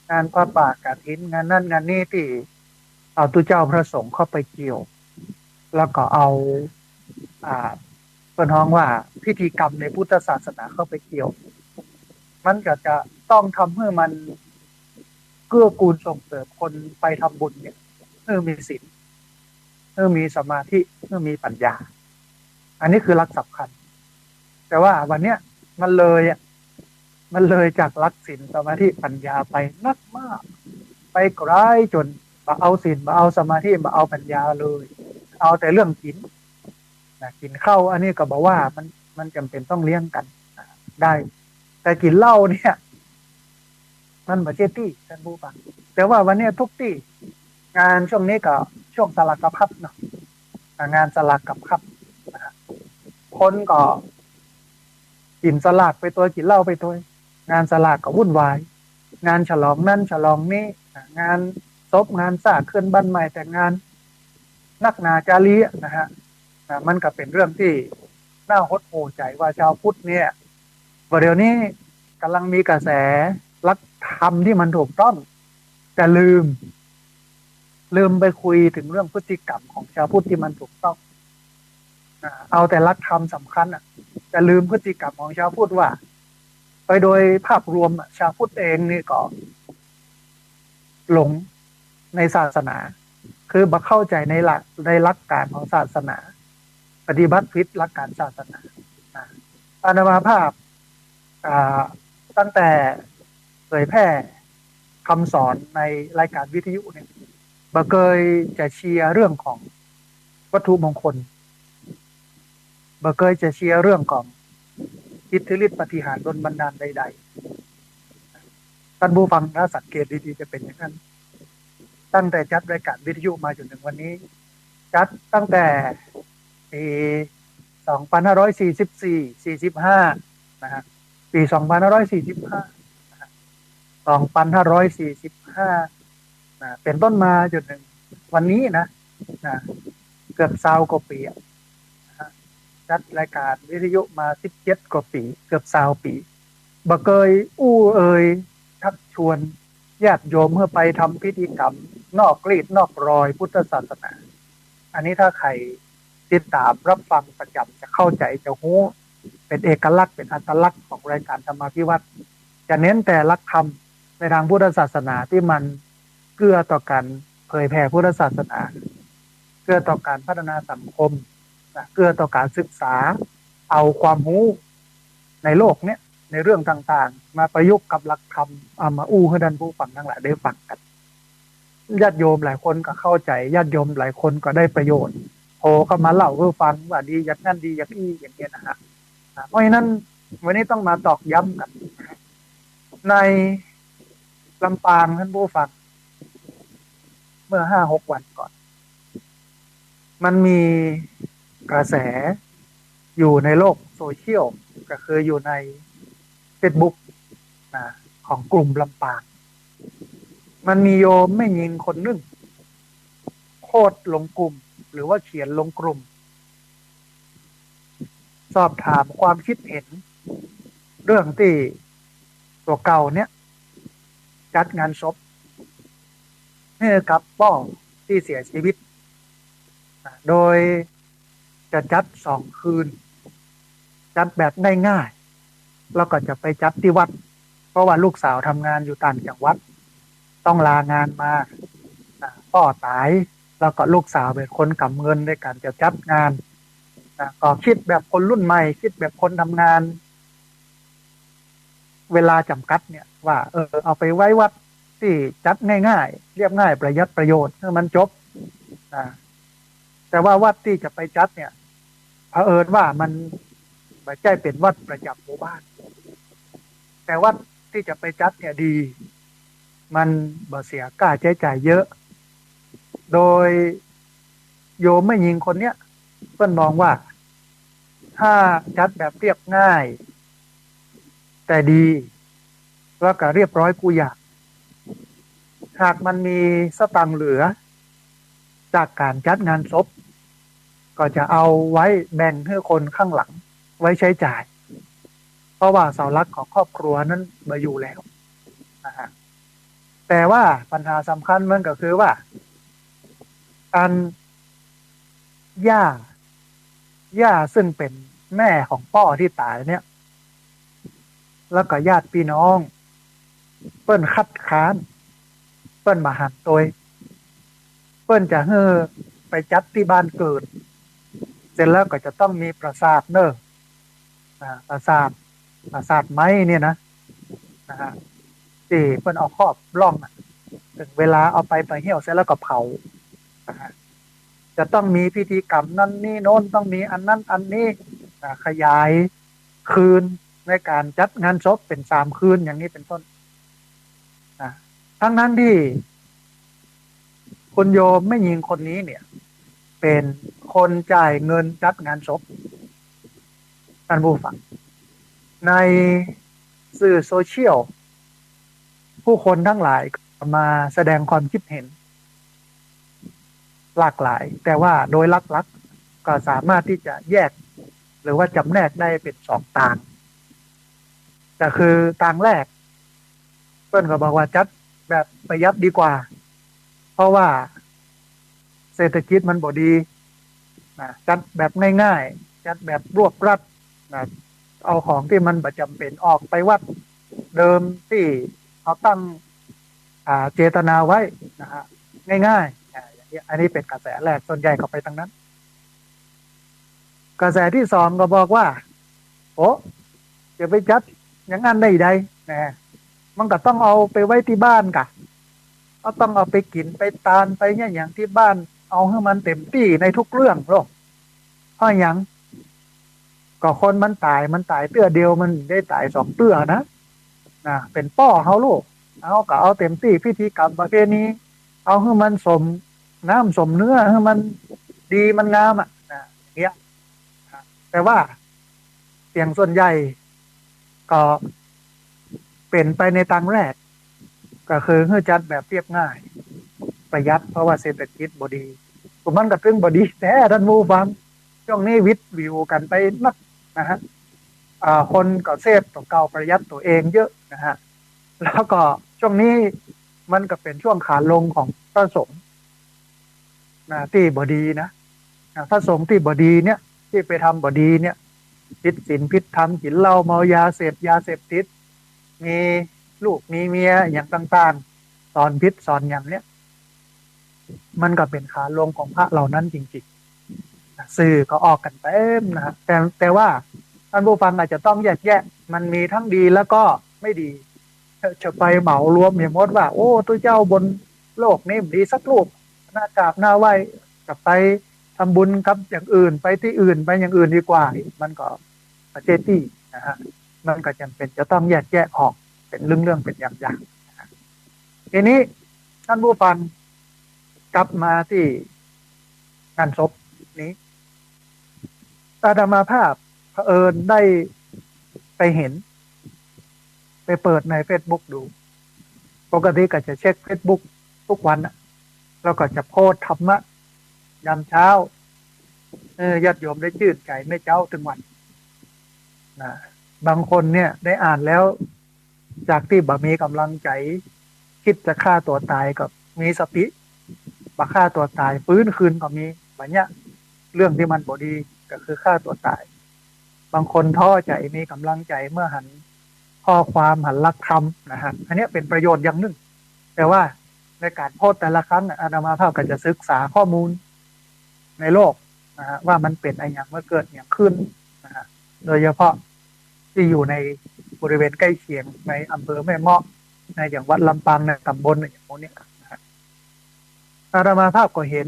งานผ้าป่ากฐิน งานนั้นงานนี้ตี้เอาตุ๊เจ้าพระสงฆ์เข้าไปเกี่ยว แล้วก็เอา อ่า เปิ้นฮ้องว่าพิธีกรรมในพุทธศาสนาเข้าไปเกี่ยว มันก็จะต้องทำหื้อมันเกื้อกูลส่งเสริมคนไปทำบุญเนี่ย หื้อมีศีล หื้อมีสมาธิ หื้อมีปัญญา อันนี้คือหลักสำคัญ แต่ว่าวันเนี้ยมันเลยอะ มันเลยจากหลักศีลสมาธิปัญญาไปนักมาก ไปไก๋จ๋นบ่เอาศีล บ่เอาสมาธิ บ่เอาปัญญาเลย เอาแต่เรื่องกิ๋นนะ กิ๋นข้าวอันนี้ก็บ่ว่า มัน มันจ๋ำเป๋นต้องเลี้ยงกั๋นนะ ได้ แต่กิ๋นเหล้าเนี่ย มันบ่ใจ้ตี้ ต้านผู้ฟัง แต่ว่าวันเนี้ยทุกตี้ งานช่วงนี้ก็ช่วงสลากพัดเนาะ อ่ะ งานสลากพัดนะฮะ คนก็กิ๋นสลากไปตวย กิ๋นเหล้าไปตวย งานสลากก็วุ่นวาย งานฉลองนั้นฉลองนี้ อ่ะ งานศพ งานซาก ขึ้นบ้านใหม่ แต่งงาน นักหนาจารีอะนะฮะ อ่ะ มันก็เป๋นเรื่องตี้น่าหดหู่ใจ๋ว่าชาวพุทธเนี่ย ว่าเดี๋ยวนี้ก่ำลังมีกระแสหลักธรรมตี้มันถูกต้อง แต่ลืม ลืมไปคุยเถิงเรื่องพฤติกรรมของชาวพุทธตี้มันถูกต้อง อ่า เอาแต่หลักธรรมสำคัญอะ แต่ลืมพฤติกรรมของชาวพุทธว่า ไปโดยภาพรวมอะ ชาวพุทธเองนี่ก็หลงในศาสนา คือบ่เข้าใจ๋ในหลัก ในหลักการของศาสนา ปฏิบัติผิดหลักการศาสนา นะ อาตมาภาพ อ่า ตั้งแต่เผยแพร่กำสอนในรายการวิทยุเนี่ย บ่เกยจะเชียร์เรื่องของวัตถุมงคล บ่เกยจะเชียร์เรื่องของอิทธิฤทธิ์ปาฏิหาริย์ดลบันดาลใดๆ ต้านผู้ฟังถ้าสังเกตดีๆ จะเป๋นอย่างนั้น ตั้งแต่จัดรายการวิทยุมาจ๋นเถิงวันนี้ จัดตั้งแต่ปี๋สองปันห้าร้อยสี่สิบสี่ สี่สิบห้า นะฮะ ปี๋สองปันห้าร้อยสี่สิบห้า นะฮะ สองปันห้าร้อยสี่สิบห้า นะ เป๋นต้นมาจ๋นเถิงวันนี้นะ นะ เกือบซาวกว่าปี๋อะ นะฮะ จัดรายการวิทยุมาสิบเจ็ดกว่าปี๋ เกือบซาวปี๋ บ่เกยอู้เอ่ยชักชวนญาติโยมหื้อไปทำพิธีกรรมนอกรีดนอกรอยพุทธศาสนา อันนี้ถ้าใผติดต๋ามรับฟังประจ๋ำจะเข้าใจ๋จะฮู้ เป๋นเอกลักษณ์ เป๋นอัตลักษณ์ของรายการธรรมาภิวัฒน์ จะเน้นแต่หลักธรรมในตางพุทธศาสนาตี้มันเกื้อต่อก๋านเผยแผ่พุทธศาสนา เกื้อต่อก๋านพัฒนาสังคม นะ เกื้อต่อก๋านศึกษา เอาความฮู้ในโลกเนี้ย ในเรื่องต่างๆ มาประยุกต์กับหลักธรรม เอามาอู้หื้อต้านผู้ฟังตังหลายได้ฟังกั๋น ญาติโยมหลายคนก็เข้าใจ๋ ญาติโยมหลายคนก็ได้ประโยชน์ โทรเข้ามาเล่าหื้อฟังว่าดีอย่างนั้นดีอย่างอี้อย่างเนี้ยนะฮะ อ่า เพราะฉะนั้นวันนี้ต้องมาตอกย้ำกั๋น ในลำปางต้านผู้ฟัง เมื่อห้าหกวันก่อน มันมีกระแสอยู่ในโลกโซเชียล ก็คืออยู่ในเฟซบุ๊ก นะ ของกลุ่มลำปาง มันมีโยมแม่ญิงคนนึ่ง โพสต์ลงกลุ่ม หรือว่าเขียนลงกลุ่ม สอบถามความคิดเห็น เรื่องตี้ตั๋วเก่าเนี้ย จัดงานศพหื้อกับป้อตี้เสียชีวิต อ่า โดยจะจัดสองคืน จัดแบบง่ายๆ แล้วก็จะไปจัดตี้วัด เพราะว่าลูกสาวทำงานอยู่ต่างจังหวัด ต้องลางานมา อ่า ป้อต๋าย แล้วก็ลูกสาวเป๋นคนก๋ำเงินในก๋านจะจัดงาน นะ ก็กึ๊ดแบบคนรุ่นใหม่ กึ๊ดแบบคนทำงาน เวลาจ๋ำกัดเนี่ยว่า เออ เอาไปไว้วัดตี้จัดง่ายๆ เรียบง่าย ประหยัดประโยชน์ หื้อมันจบ นะ แต่ว่าวัดตี้จะไปจัดเนี่ย เผอิญว่ามันบ่ใจ้เป๋นวัดประจ๋ำหมู่บ้าน แต่วัดตี้จะไปจัดเนี่ยดี มันบ่เสียก้าใจ๊จ่ายเยอะ โดยโยมแม่ญิงคนเนี้ย เปิ้นมองว่า ถ้าจัดแบบเรียบง่าย แต่ดี แล้วก็เรียบร้อยกู้อย่าง หากมันมีสตางค์เหลือ จากก๋านจัดงานศพ ก็จะเอาไว้แบ่งหื้อคนข้างหลังไว้ใจ๊จ่าย เพราะว่าเสาหลักของครอบครัวนั้นบ่อยู่แล้ว นะฮะ แต่ว่าปัญหาสำคัญมันก็คือว่า อันย่า ย่าซึ่งเป๋นแม่ของป้อตี้ต๋ายเนี่ย แล้วก็ญาติพี่น้อง เปิ้นคัดค้าน เปิ้นบ่หันโตย เปิ้นจะหื้อไปจัดตี้บ้านเกิด เสร็จแล้วก็จะต้องมีปราสาทเน่อ อ่า ปราสาท ปราสาทไม้เนี่ยนะ นะฮะ ตี้เปิ้นเอาครอบล่องอะ เถิงเวลาเอาไป ไปเหี่ยวเสร็จแล้วก็เผา นะฮะ จะต้องมีพิธีกรรมนั้นนี่โน้น ต้องมีอันนั้นอันนี้ อ่า ขยายคืนในก๋านจัดงานศพเป๋นสามคืนอย่างนี้เป๋นต้น อ่า ทั้งๆ ตี้ คุณโยมแม่ญิงคนนี้เนี่ย เป๋นคนจ่ายเงินจัดงานศพ ท่านผู้ฟัง ในสื่อโซเชียล ผู้คนทั้งหลายก็มาแสดงความคิดเห็นหลากหลาย แต่ว่าโดยหลักๆ ก็สามารถตี้จะแยก หรือว่าจ๋ำแนกได้เป๋นสองตาง ก็คือตางแรก เปิ้นก็บอกว่าจัดแบบประหยัดดีกว่า เพราะว่าเศรษฐกิจมันบ่ดี นะ จัดแบบง่ายๆ จัดแบบรวบรัด นะ เอาของตี้มันบ่จ๋ำเป๋นออกไปวัดเดิมตี้เขาตั้ง อ่า เจตนาไว้ นะฮะ ง่ายๆ อ่า อย่างนี้ อันนี้เป๋นกระแสแรก ส่วนใหญ่ก็ไปตางนั้น กระแสตี้สองก็บอกว่า โอ้ จะไปจัดอย่างนั้นได้ใด นะ มันก็ต้องเอาไปไว้ตี้บ้านก่ะ ก็ต้องเอาไปกิ๋นไปตานไปเนี่ยอย่างตี้บ้าน เอาหื้อมันเต๋มตี้ในทุกเรื่องโลด เพราะหยัง ก็คนมันต๋าย มันต๋ายเตื้อเดียว มันได้ต๋ายสองเตื้อนะ นะ เป๋นป้อเฮาโลด เฮาก็เอาเต๋มตี้ พิธีกรรมประเพณี เอาหื้อมันสมน้ำสมเนื้อ หื้อมันดีมันงามอะ นะ อย่างเงี้ย แต่ว่าเสียงส่วนใหญ่ก็เป๋นไปในตางแรก ก็คือหื้อจัดแบบเรียบง่าย ประหยัด เพราะว่าเศรษฐกิจบ่ดี มันก็ตึงบ่ดีแต๊ ท่านผู้ฟัง ช่วงนี้วิดวิวกั๋นไปนัก นะฮะ อ่า คนก็เซฟตั๋วเก่า ประหยัดตั๋วเองเยอะ นะฮะ แล้วก็ช่วงนี้มันก็เป๋นช่วงขาลงของพระสงฆ์ นะ ตี้บ่ดีนะ นะ พระสงฆ์ตี้บ่ดีเนี่ย ตี้ไปทำบ่ดีเนี่ย ผิดศีลผิดธรรม กิ๋นเหล้าเมายา เสพยาเสพติด มีลูกมีเมียอย่างต่างๆ สอนผิดสอนหยังเนี่ย มันก็เป๋นขาลงของพระเหล่านั้นจริงๆ นะ สื่อก็ออกกั๋นเต๋มนะฮะ แต่ แต่ว่าท่านผู้ฟังอาจจะต้องแยกแยะ มันมีทั้งดีแล้วก็ไม่ดี จะไปเหมารวมอย่างมดว่า โอ้ ตุ๊เจ้าบนโลกนี้บ่ดีสักรูป น่ากราบน่าไหว้ จะไปทำบุญกับอย่างอื่น ไปตี้อื่น ไปอย่างอื่นดีกว่า มันก็บ่ใจ้ตี้ นะฮะ มันก็จ๋ำเป๋นจะต้องแยกแยะออกเป๋นเรื่องๆ เป๋นอย่างๆ นะฮะ ทีนี้ท่านผู้ฟัง กลับมาตี้งานศพนี้ อาตมาภาพเผอิญได้ไปเห็น ไปเปิดในเฟซบุ๊กดู ปกติก็จะเช็คเฟซบุ๊กทุกวันน่ะ แล้วก็จะโพสต์ธรรมะยามเช้า เออ ญาติโยมได้จื้นใจ๋เมื่อเจ๊าตึงวัน นะ บางคนเนี่ยได้อ่านแล้ว จากตี้บ่มีก๋ำลังใจ๋ กึ๊ดจะฆ่าตั๋วต๋ายก็มีสติ บ่ฆ่าตั๋วต๋าย ฟื้นคืนก็มี บ่าเนี้ย เรื่องตี้มันบ่ดีก็คือฆ่าตั๋วต๋าย บางคนท้อใจ๋ มีก๋ำลังใจ๋เมื่อหันข้อความ หันหลักธรรมนะฮะ อันเนี้ยเป๋นประโยชน์อย่างนึ่ง แต่ว่าในก๋านโพสต์แต่ละครั้งน่ะ อาตมาภาพก็จะศึกษาข้อมูลในโลก นะฮะ ว่ามันเป๋นอะหยัง มันเกิดอะหยังขึ้นนะฮะ โดยเฉพาะตี้อยู่ในบริเวณใก้เคียงในอำเภอแม่เมาะ ในจังหวัดลำปาง ในต๋ำบลอย่างพวกเนี้ยนะฮะ อาตมาภาพก็หัน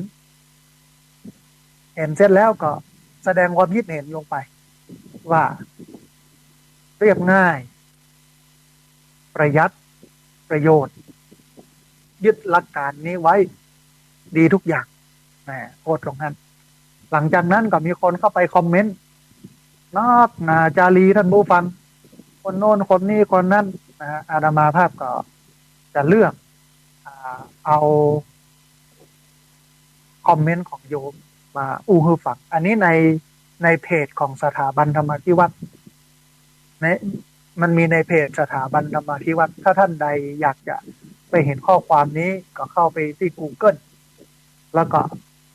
หันเสร็จแล้วก็แสดงความคิดหันลงไปว่า เรียบง่าย ประหยัด ประโยชน์ ยึดหลักการนี้ไว้ ดีทุกอย่าง นะ โพสต์ลงหั้น หลังจากนั้นก็มีคนเข้าไปคอมเมนต์นักหนาจารี ท่านผู้ฟัง คนโน้นคนนี้คนนั้นนะฮะ อาตมาภาพก็จะเลือก อ่า เอาคอมเมนต์ของโยมมาอู้หื้อฟัง อันนี้ใน ในเพจของสถาบันธรรมาภิวัฒน์ ใน มันมีในเพจสถาบันธรรมาภิวัฒน์ ถ้าท่านใดอยากจะไปหันข้อความนี้ก็เข้าไปตี้กูเกิล แล้วก็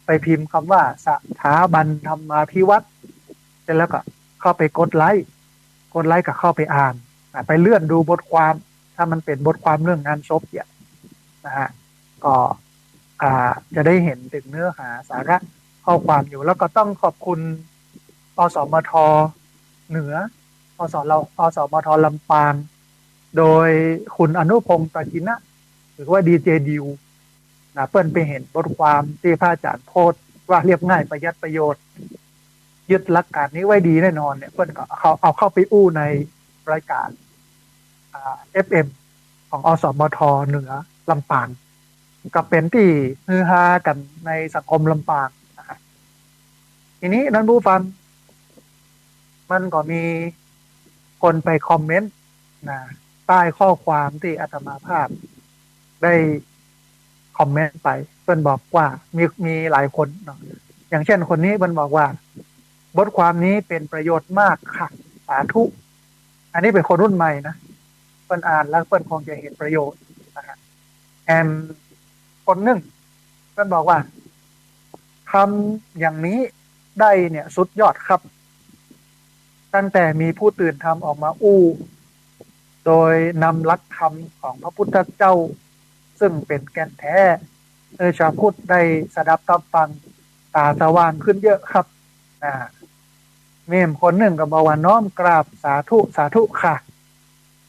ไปพิมพ์กำว่าสถาบันธรรมาภิวัฒน์ เสร็จแล้วก็เข้าไปกดไลก์ กดไลก์ก็เข้าไปอ่าน อ่ะ ไปเลื่อนดูบทความ ถ้ามันเป๋นบทความเรื่องงานศพเนี่ยนะฮะ ก็ อ่า จะได้หันเถิงเนื้อหาสาระข้อความอยู่ แล้วก็ต้องขอบคุณ อสมท เหนือ อส อสมท ลำปาง โดยคุณอนุพงษ์ ตากินะ หรือว่าดีเจดิว นะ เปิ้นไปหันบทความตี้พระอาจ๋ารย์โพสต์ว่าเรียบง่ายประหยัดประโยชน์ ยึดหลักการนี้ไว้ดีแน่นอนเนี่ย เปิ้นก็เอา เอาเข้าไปอู้ในรายการ อ่า เอฟเอ็ม ของ อสมท เหนือ ลำปาง ก็เป๋นตี้ฮือฮากั๋นในสังคมลำปางนะฮะ ทีนี้ท่านผู้ฟัง มันก็มีคนไปคอมเมนต์นะ ใต้ข้อความตี้อาตมาภาพได้คอมเมนต์ไป เปิ้นบอกว่ามี มีหลายคนเนาะ อย่างเช่นคนนี้เปิ้นบอกว่า บทความนี้เป๋นประโยชน์มากค่ะ สาธุ อันนี้เป๋นคนรุ่นใหม่นะ เปิ้นอ่านแล้วเปิ้นคงจะหันประโยชน์นะฮะ แอม คนนึ่ง เปิ้นบอกว่า ทำอย่างนี้ได้เนี่ยสุดยอดครับ ตั้งแต่มีผู้ตื่นธรรมออกมาอู้ โดยนำหลักธรรมของพระพุทธเจ้า ซึ่งเป๋นแก่นแท้ เออ ชาวพุทธได้สดับตับฟัง ต๋าสว่างขึ้นเยอะครับ อ่า มีแอมคนนึ่งก็บอกว่าน้อมกราบสาธุ สาธุค่ะ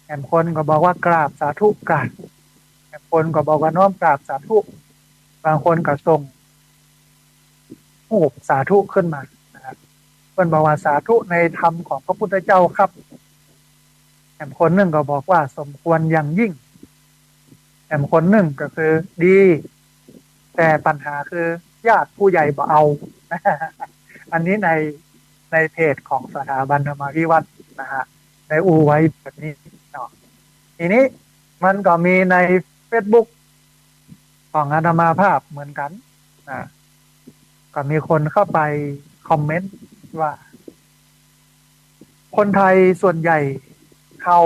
แอมคนก็บอกว่ากราบสาธุค่ะ แอมคนก็บอกว่าน้อมกราบสาธุ บางคนก็ส่งรูปสาธุขึ้นมานะครับ เปิ้นบอกว่าสาธุในธรรมของพระพุทธเจ้าครับ แอมคนนึ่งก็บอกว่าสมควรอย่างยิ่ง แอมคนนึ่งก็คือดี แต่ปัญหาคือญาติผู้ใหญ่บ่เอา อันนี้ใน ในเพจของสถาบันธรรมาภิวัฒน์นะฮะ ได้อู้ไว้แบบนี้เนาะ ทีนี้มันก็มีในเฟซบุ๊กของอาตมาภาพเหมือนกั๋นนะ ก็มีคนเข้าไปคอมเมนต์ว่า คนไทยส่วนใหญ่เขา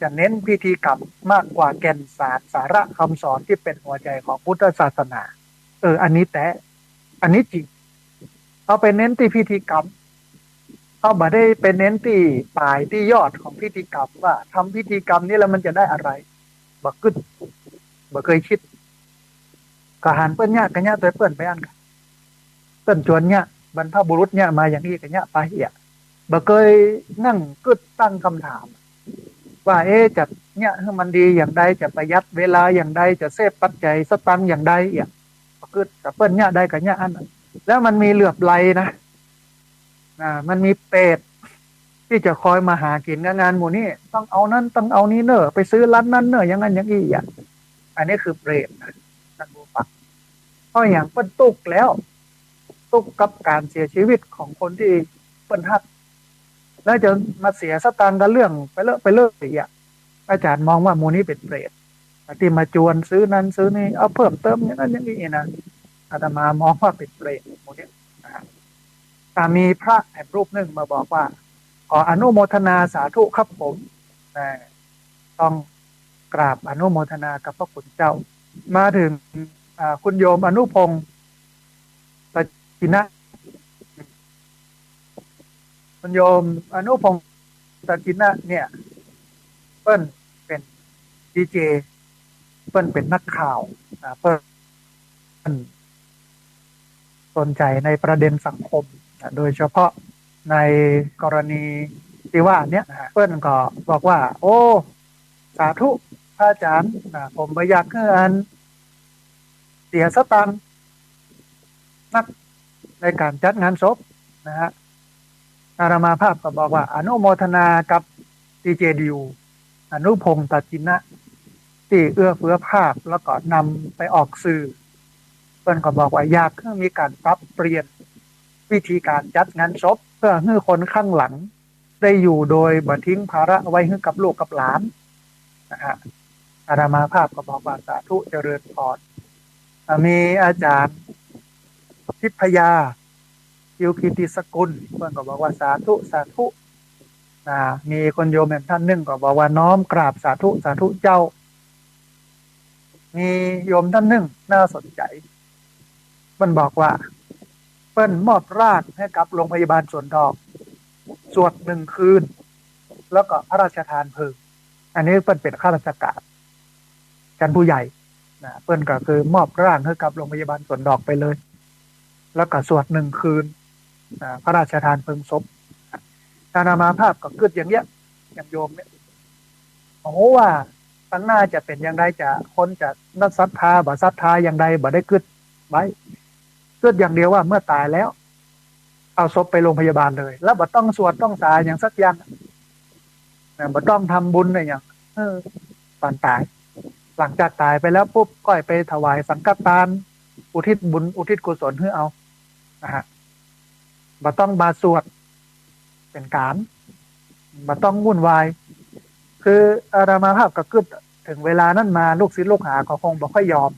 จะเน้นพิธีกรรมมากกว่าแก่นสารสาระคำสอนที่เป็นหัวใจของพุทธศาสนา เออ อันนี้แต๊ อันนี้จริง เขาไปเน้นตี้พิธีกรรม เขาบ่ได้ไปเน้นตี้ป๋ายตี้ยอดของพิธีกรรมว่าทำพิธีกรรมนี้แล้วมันจะได้อะไร บ่กึ๊ด บ่เกยกึ๊ด ก็หันเปิ้นเยียะก็เยียะตวยเปิ้นไปอั้น เปิ้นจวนเยียะ บรรพบุรุษเยียะมาอย่างอี้ก็เยียะไปเหีย บ่เกยนั่งกึ๊ดตั้งกำถาม ว่า เอ๊ะ จะเยียะหื้อมันดีอย่างใด จะประหยัดเวลาอย่างใด จะเซฟปัจจัยสตางค์อย่างใดเหีย บ่กึ๊ด แต่เปิ้นเยียะได้ก็เยียะอั้น แล้วมันมีเหลือบไหลนะ อ่า มันมีเปรตที่จะคอยมาหากิ๋นกับงานหมู่นี้ ต้องเอานั้น ต้องเอานี้เน่อ ไปซื้อร้านนั้นเน่อ อย่างนั้นอย่างอี้อ่ะ อันนี้คือเปรตนะ ท่านผู้ฟัง เพราะอย่างเปิ้นตุ๊กข์แล้ว ตุ๊กข์กับก๋านเสียชีวิตของคนที่เปิ้นฮัก แล้วจะมาเสียสตางค์กับเรื่องไปเลอะไปเล่ออีกอ่ะ อาจ๋ารย์มองว่าหมู่นี้เป๋นเปรต ตี้มาจวนซื้อนั้นซื้อนี้ เอาเพิ่มเติมอย่างนั้นอย่างอี้นะ อาตมามองว่าเป๋นเปรตหมู่นี้นะฮะ อ่า มีพระแถมรูปนึ่งมาบอกว่า ขออนุโมทนาสาธุครับผม นะ ต้องกราบอนุโมทนากับพระคุณเจ้า มาถึง อ่า คุณโยมอนุพงษ์ ตะกินะ คุณโยมอนุพงษ์ ตะกินะเนี่ย เปิ้นเป๋นดีเจ เปิ้นเป๋นนักข่าว อ่า เปิ้น สนใจ๋ในประเด็นสังคมนะ โดยเฉพาะในกรณีตี้ว่าเนี้ยนะ เปิ้นก็บอกว่า โอ้ สาธุ พระอาจ๋ารย์นะ ผมบ่อยากหื้ออันเสียสตางค์นักในก๋านจัดงานศพนะฮะ อาตมาภาพก็บอกว่า อนุโมทนากับตี้เจดียู อนุพงษ์ ตาจินะ ตี้เอื้อเฟื้อภาพแล้วก็นำไปออกสื่อ เปิ้นก็บอกว่าอยากหื้อมีก๋านปรับเปลี่ยนวิธีก๋านจัดงานศพ เพื่อหื้อคนข้างหลังได้อยู่โดยบ่ทิ้งภาระไว้หื้อกับลูกกับหลานนะฮะ อาตมาภาพก็บอกว่า สาธุ เจริญพร อ่ะ มีอาจ๋ารย์ทิพยา กิวกิติสกุล เปิ้นก็บอกว่า สาธุ สาธุ นะ มีคนโยมแหมท่านนึ่งก็บอกว่า น้อมกราบสาธุ สาธุเจ้า มีโยมท่านนึ่งน่าสนใจ๋ เปิ้นบอกว่า เปิ้นมอบร่างหื้อกับโรงพยาบาลสวนดอก สวดหนึ่งคืน แล้วก็พระราชทานเพลิง อันนี้เปิ้นเป๋นข้าราชก๋านชั้นผู้ใหญ่นะ เปิ้นก็คือมอบร่างหื้อกับโรงพยาบาลสวนดอกไปเลย แล้วก็สวดหนึ่งคืนนะ พระราชทานเพลิงศพ อาตมาภาพก็กึ๊ดอย่างเนี้ย อย่างโยมเนี่ย โอ้โห ว่าตังหน้าจะเป๋นอย่างใด จะ คนจะนับศรัทธาบ่ศรัทธาอย่างใด บ่ได้กึ๊ดไว้ กึ๊ดอย่างเดียวว่าเมื่อต๋ายแล้ว เอาศพไปโรงพยาบาลเลย แล้วบ่ต้องสวดต้องสาหยังสักอย่างนะ บ่ต้องทำบุญอะหยัง เออ ต๋อนต๋าย หลังจากต๋ายไปแล้วปุ๊บ ก็ไปถวายสังฆทาน อุทิศบุญ อุทิศกุศลหื้อเอานะฮะ บ่ต้องมาสวดเป๋นก๋าน บ่ต้องวุ่นวาย คืออาตมาภาพก็กึ๊ด เถิงเวลานั้นมา ลูกศิษย์ลูกหาก็คงบ่ค่อยยอม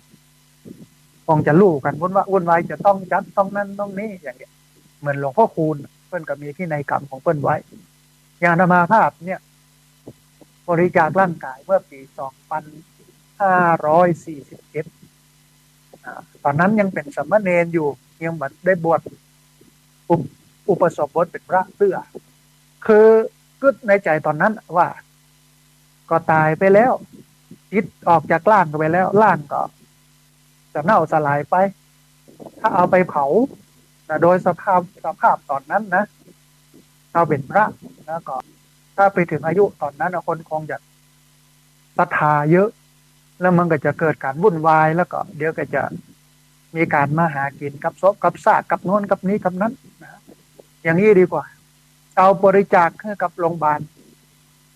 คงจะลู่กั๋นวุ่นวะ วุ่นวาย จะต้องจัด ต้องนั้นต้องนี้ อย่างเนี้ย เหมือนหลวงพ่อคูณ เปิ้นก็มีพินัยกรรมของเปิ้นไว้ อย่างอาตมาภาพเนี่ย บริจาคร่างกายเมื่อปี๋สองปันห้าร้อยสี่สิบเจ็ด อ่า ต๋อนนั้นยังเป๋นสามเณรอยู่ ยังบ่ได้บวชอุป- อุปสมบทเป๋นพระเตื้อ คือคิดในใจ๋ต๋อนนั้นว่า ก็ต๋ายไปแล้ว จิตออกจากร่างไปแล้ว ร่างก็จะเน่าสลายไป ถ้าเอาไปเผานะ โดยสภาพ สภาพต๋อนนั้นนะ เอาเป๋นพระ แล้วก็ถ้าไปเถิงอายุต๋อนนั้นนะ คนคงจะศรัทธาเยอะ แล้วมันก็จะเกิดก๋านวุ่นวาย แล้วก็เดี๋ยวก็จะมีก๋านมาหากิ๋นกับศพ กับซาก กับโน้น กับนี้ กับนั้นนะ อย่างนี้ดีกว่า เอาบริจาคหื้อกับโรงพยาบาล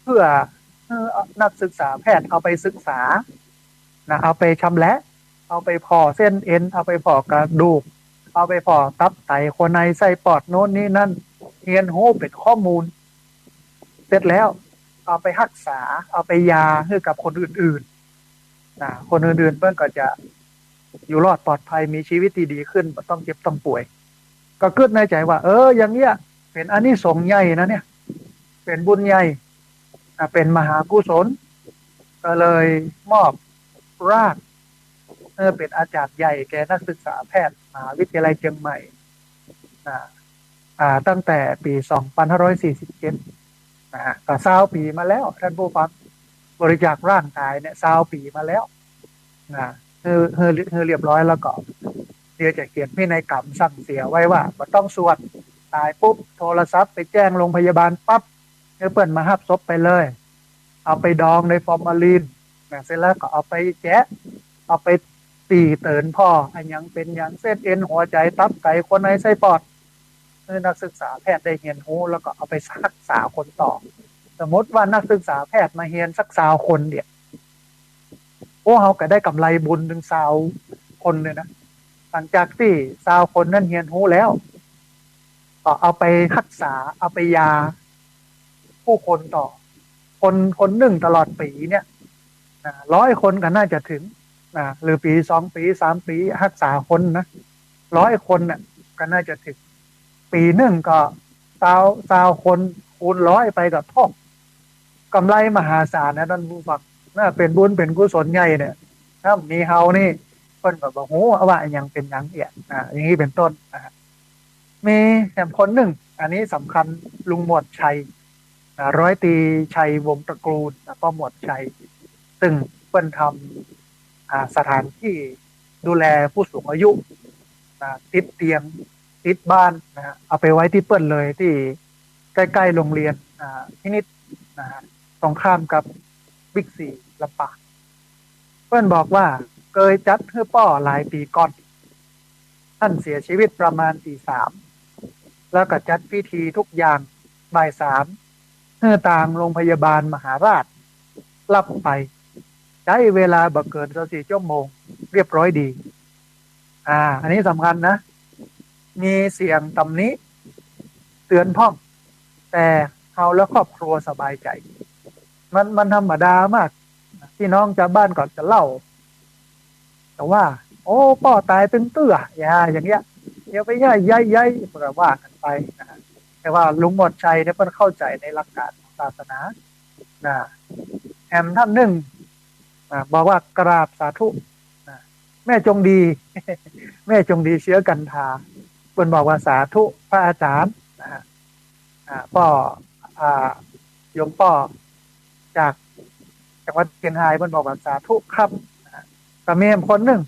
เพื่อหื้อนักศึกษาแพทย์เอาไปศึกษานะ เอาไปชำแหละ เอาไปผ่อเส้นเอ็น เอาไปผ่อกระดูก เอาไปผ่อตับไตหัวในไส้ปอดโน้นนี่นั่น เฮียนฮู้เป๋นข้อมูล เสร็จแล้ว เอาไปฮักษา เอาไปยาหื้อกับคนอื่นๆ นะ คนอื่นๆ เปิ้นก็จะอยู่รอดปลอดภัย มีชีวิตตี้ดีขึ้น บ่ต้องเจ็บต้องป่วย ก็กึ๊ดในใจ๋ว่า เออ อย่างเนี้ย เป๋นอานิสงส์ใหญ่นะเนี่ย เป๋นบุญใหญ่ อ่ะ เป๋นมหากุศล ก็เลยมอบร่าง เออ เป๋นอาจ๋ารย์ใหญ่แก่นักศึกษาแพทย์มหาวิทยาลัยเชียงใหม่ อ่า อ่า ตั้งแต่ปี๋สองปันห้าร้อยสี่สิบเจ็ด นะฮะ ก็ซาวปี๋มาแล้ว ท่านผู้ฟัง บริจาคร่างกายเนี่ย ซาวปี๋มาแล้ว นะ หื้อ หื้อ หื้อเรียบร้อยแล้วก็ เดี๋ยวจะเขียนพินัยกรรมสั่งเสียไว้ว่า บ่ต้องสวด ต๋ายปุ๊บ โทรศัพท์ไปแจ้งโรงพยาบาลปั๊บ หื้อเปิ้นมาฮับศพไปเลย เอาไปดองในฟอร์มาลีนนะ เสร็จแล้วก็เอาไปแจะ เอาไปตี๋เติ๋นผ่อ อะหยังเป๋นหยัง เส้นเอ็น หัวใจ๋ ตับไต หัวใน ไส้ปอด หื้อนักศึกษาแพทย์ได้เฮียนฮู้ แล้วก็เอาไปฮักษาคนต่อ สมมติว่านักศึกษาแพทย์มาเฮียนสักซาวคนเนี่ย โอ้ เฮาก็ได้ก๋ำไรบุญเถิงซาวคนเลยนะ หลังจากตี้ซาวคนนั้นเฮียนฮู้แล้ว ก็เอาไปฮักษา เอาไปยาผู้คนต่อ คน คนนึ่งตลอดปี๋เนี่ย อ่า ร้อยคนก็น่าจะเถิง อ่า หรือปี๋สองปี๋สามปี๋ฮักษาคนนะ ร้อยคนน่ะ ก็น่าจะเถิง ปี๋นึ่งก็ซาว ซาวคนคูณร้อยไปก็ โธ่ ก๋ำไรมหาศาลนะท่านผู้ฟัง นะ เป๋นบุญเป๋นกุศลใหญ่เนี่ย ถ้ามีเฮานี่ เปิ้นก็บ่ฮู้ว่าอะหยังเป๋นหยังเอี้ย อ่า อย่างนี้เป๋นต้นนะฮะ มีแถมคนนึ่ง อันนี้สำคัญ ลุงหมวดชัย อ่า ร้อยตรีชัยวงศ์ตระกูล นะ ป้อหมวดชัย ซึ่งเปิ้นทำ อ่า สถานตี้ดูแลผู้สูงอายุ นะ ติดเตียง ติดบ้านนะฮะ เอาไปไว้ตี้เปิ้นเลย ตี้ใก้ๆ โฮงเฮียน อ่า พินิจนะฮะ ตรงข้ามกับบิ๊กซีลำปาง เปิ้นบอกว่าเกยจัดหื้อป้อหลายปี๋ก่อน ต้านเสียจีวิตประมาณตี๋สาม แล้วก็จัดพิธีทุกอย่างบ่ายสาม หื้อตางโฮงพยาบาลมหาราช ฮับไป ใจ๊เวลาบ่เกินซาวสี่จั่วโมง เรียบร้อยดี อ่า อันนี้สำคัญนะ มีเสียงตำหนิเตื๋อนพ่อง แต่เฮาและครอบครัวสบายใจ๋ มัน มันธรรมดามาก พี่น้องจาวบ้านก็จะเล่า แต่ว่า โอ้ ป้อต๋ายตึงเตื้อ อย่า อย่างเงี้ย อย่าไปย้าย ย้าย ย้าย ก็ว่ากั๋นไปนะฮะ แต่ว่าลุงหมดชัยเนี่ยเปิ้นเข้าใจ๋ในหลักการของศาสนานะ แหมต้านนึ่งนะ บอกว่ากราบสาธุนะ แม่จงดี แม่จงดีเชื้อกันทา เปิ้นบอกว่าสาธุพระอาจ๋ารย์นะฮะ อ่า ป้อ อ่า โยมป้อจากจังหวัดเจียงฮายเปิ้นบอกว่าสาธุครับ อ่า ก็มีคนนึ่ง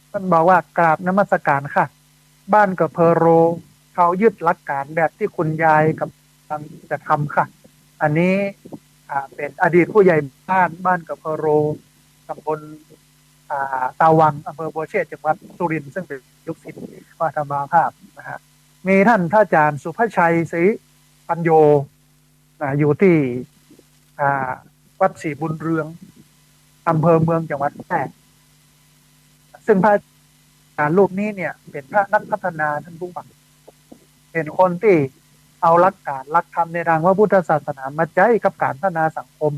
เปิ้นบอกว่ากราบนมัสก๋านค่ะ บ้านกะเพอโร เฮายึดหลักก๋านแบบตี้คุณยายก๋ำลังจะทำค่ะ อันนี้ อ่า เป๋นอดีตผู้ใหญ่บ้าน บ้านกะเพอโร ตำบล อ่า ตาวัง อำเภอบัวเชษฐ จังหวัดสุรินทร์ ซึ่งเป๋นลูกศิษย์วัดธรรมาภาพนะฮะ มีต้านพระอาจ๋ารย์สุภชัย สิริปัญโญ อ่า อยู่ตี้ อ่า วัดศรีบุญเรือง อำเภอเมือง จังหวัดแพร่ ซึ่งพระอาจ๋ารย์รูปนี้เนี่ย เป๋นพระนักพัฒนา ต้านผู้ฟัง เป๋นคนตี้เอาหลักก๋านหลักธรรมในตางพระพุทธศาสนามาใจ๊กับก๋านพัฒนาสังคม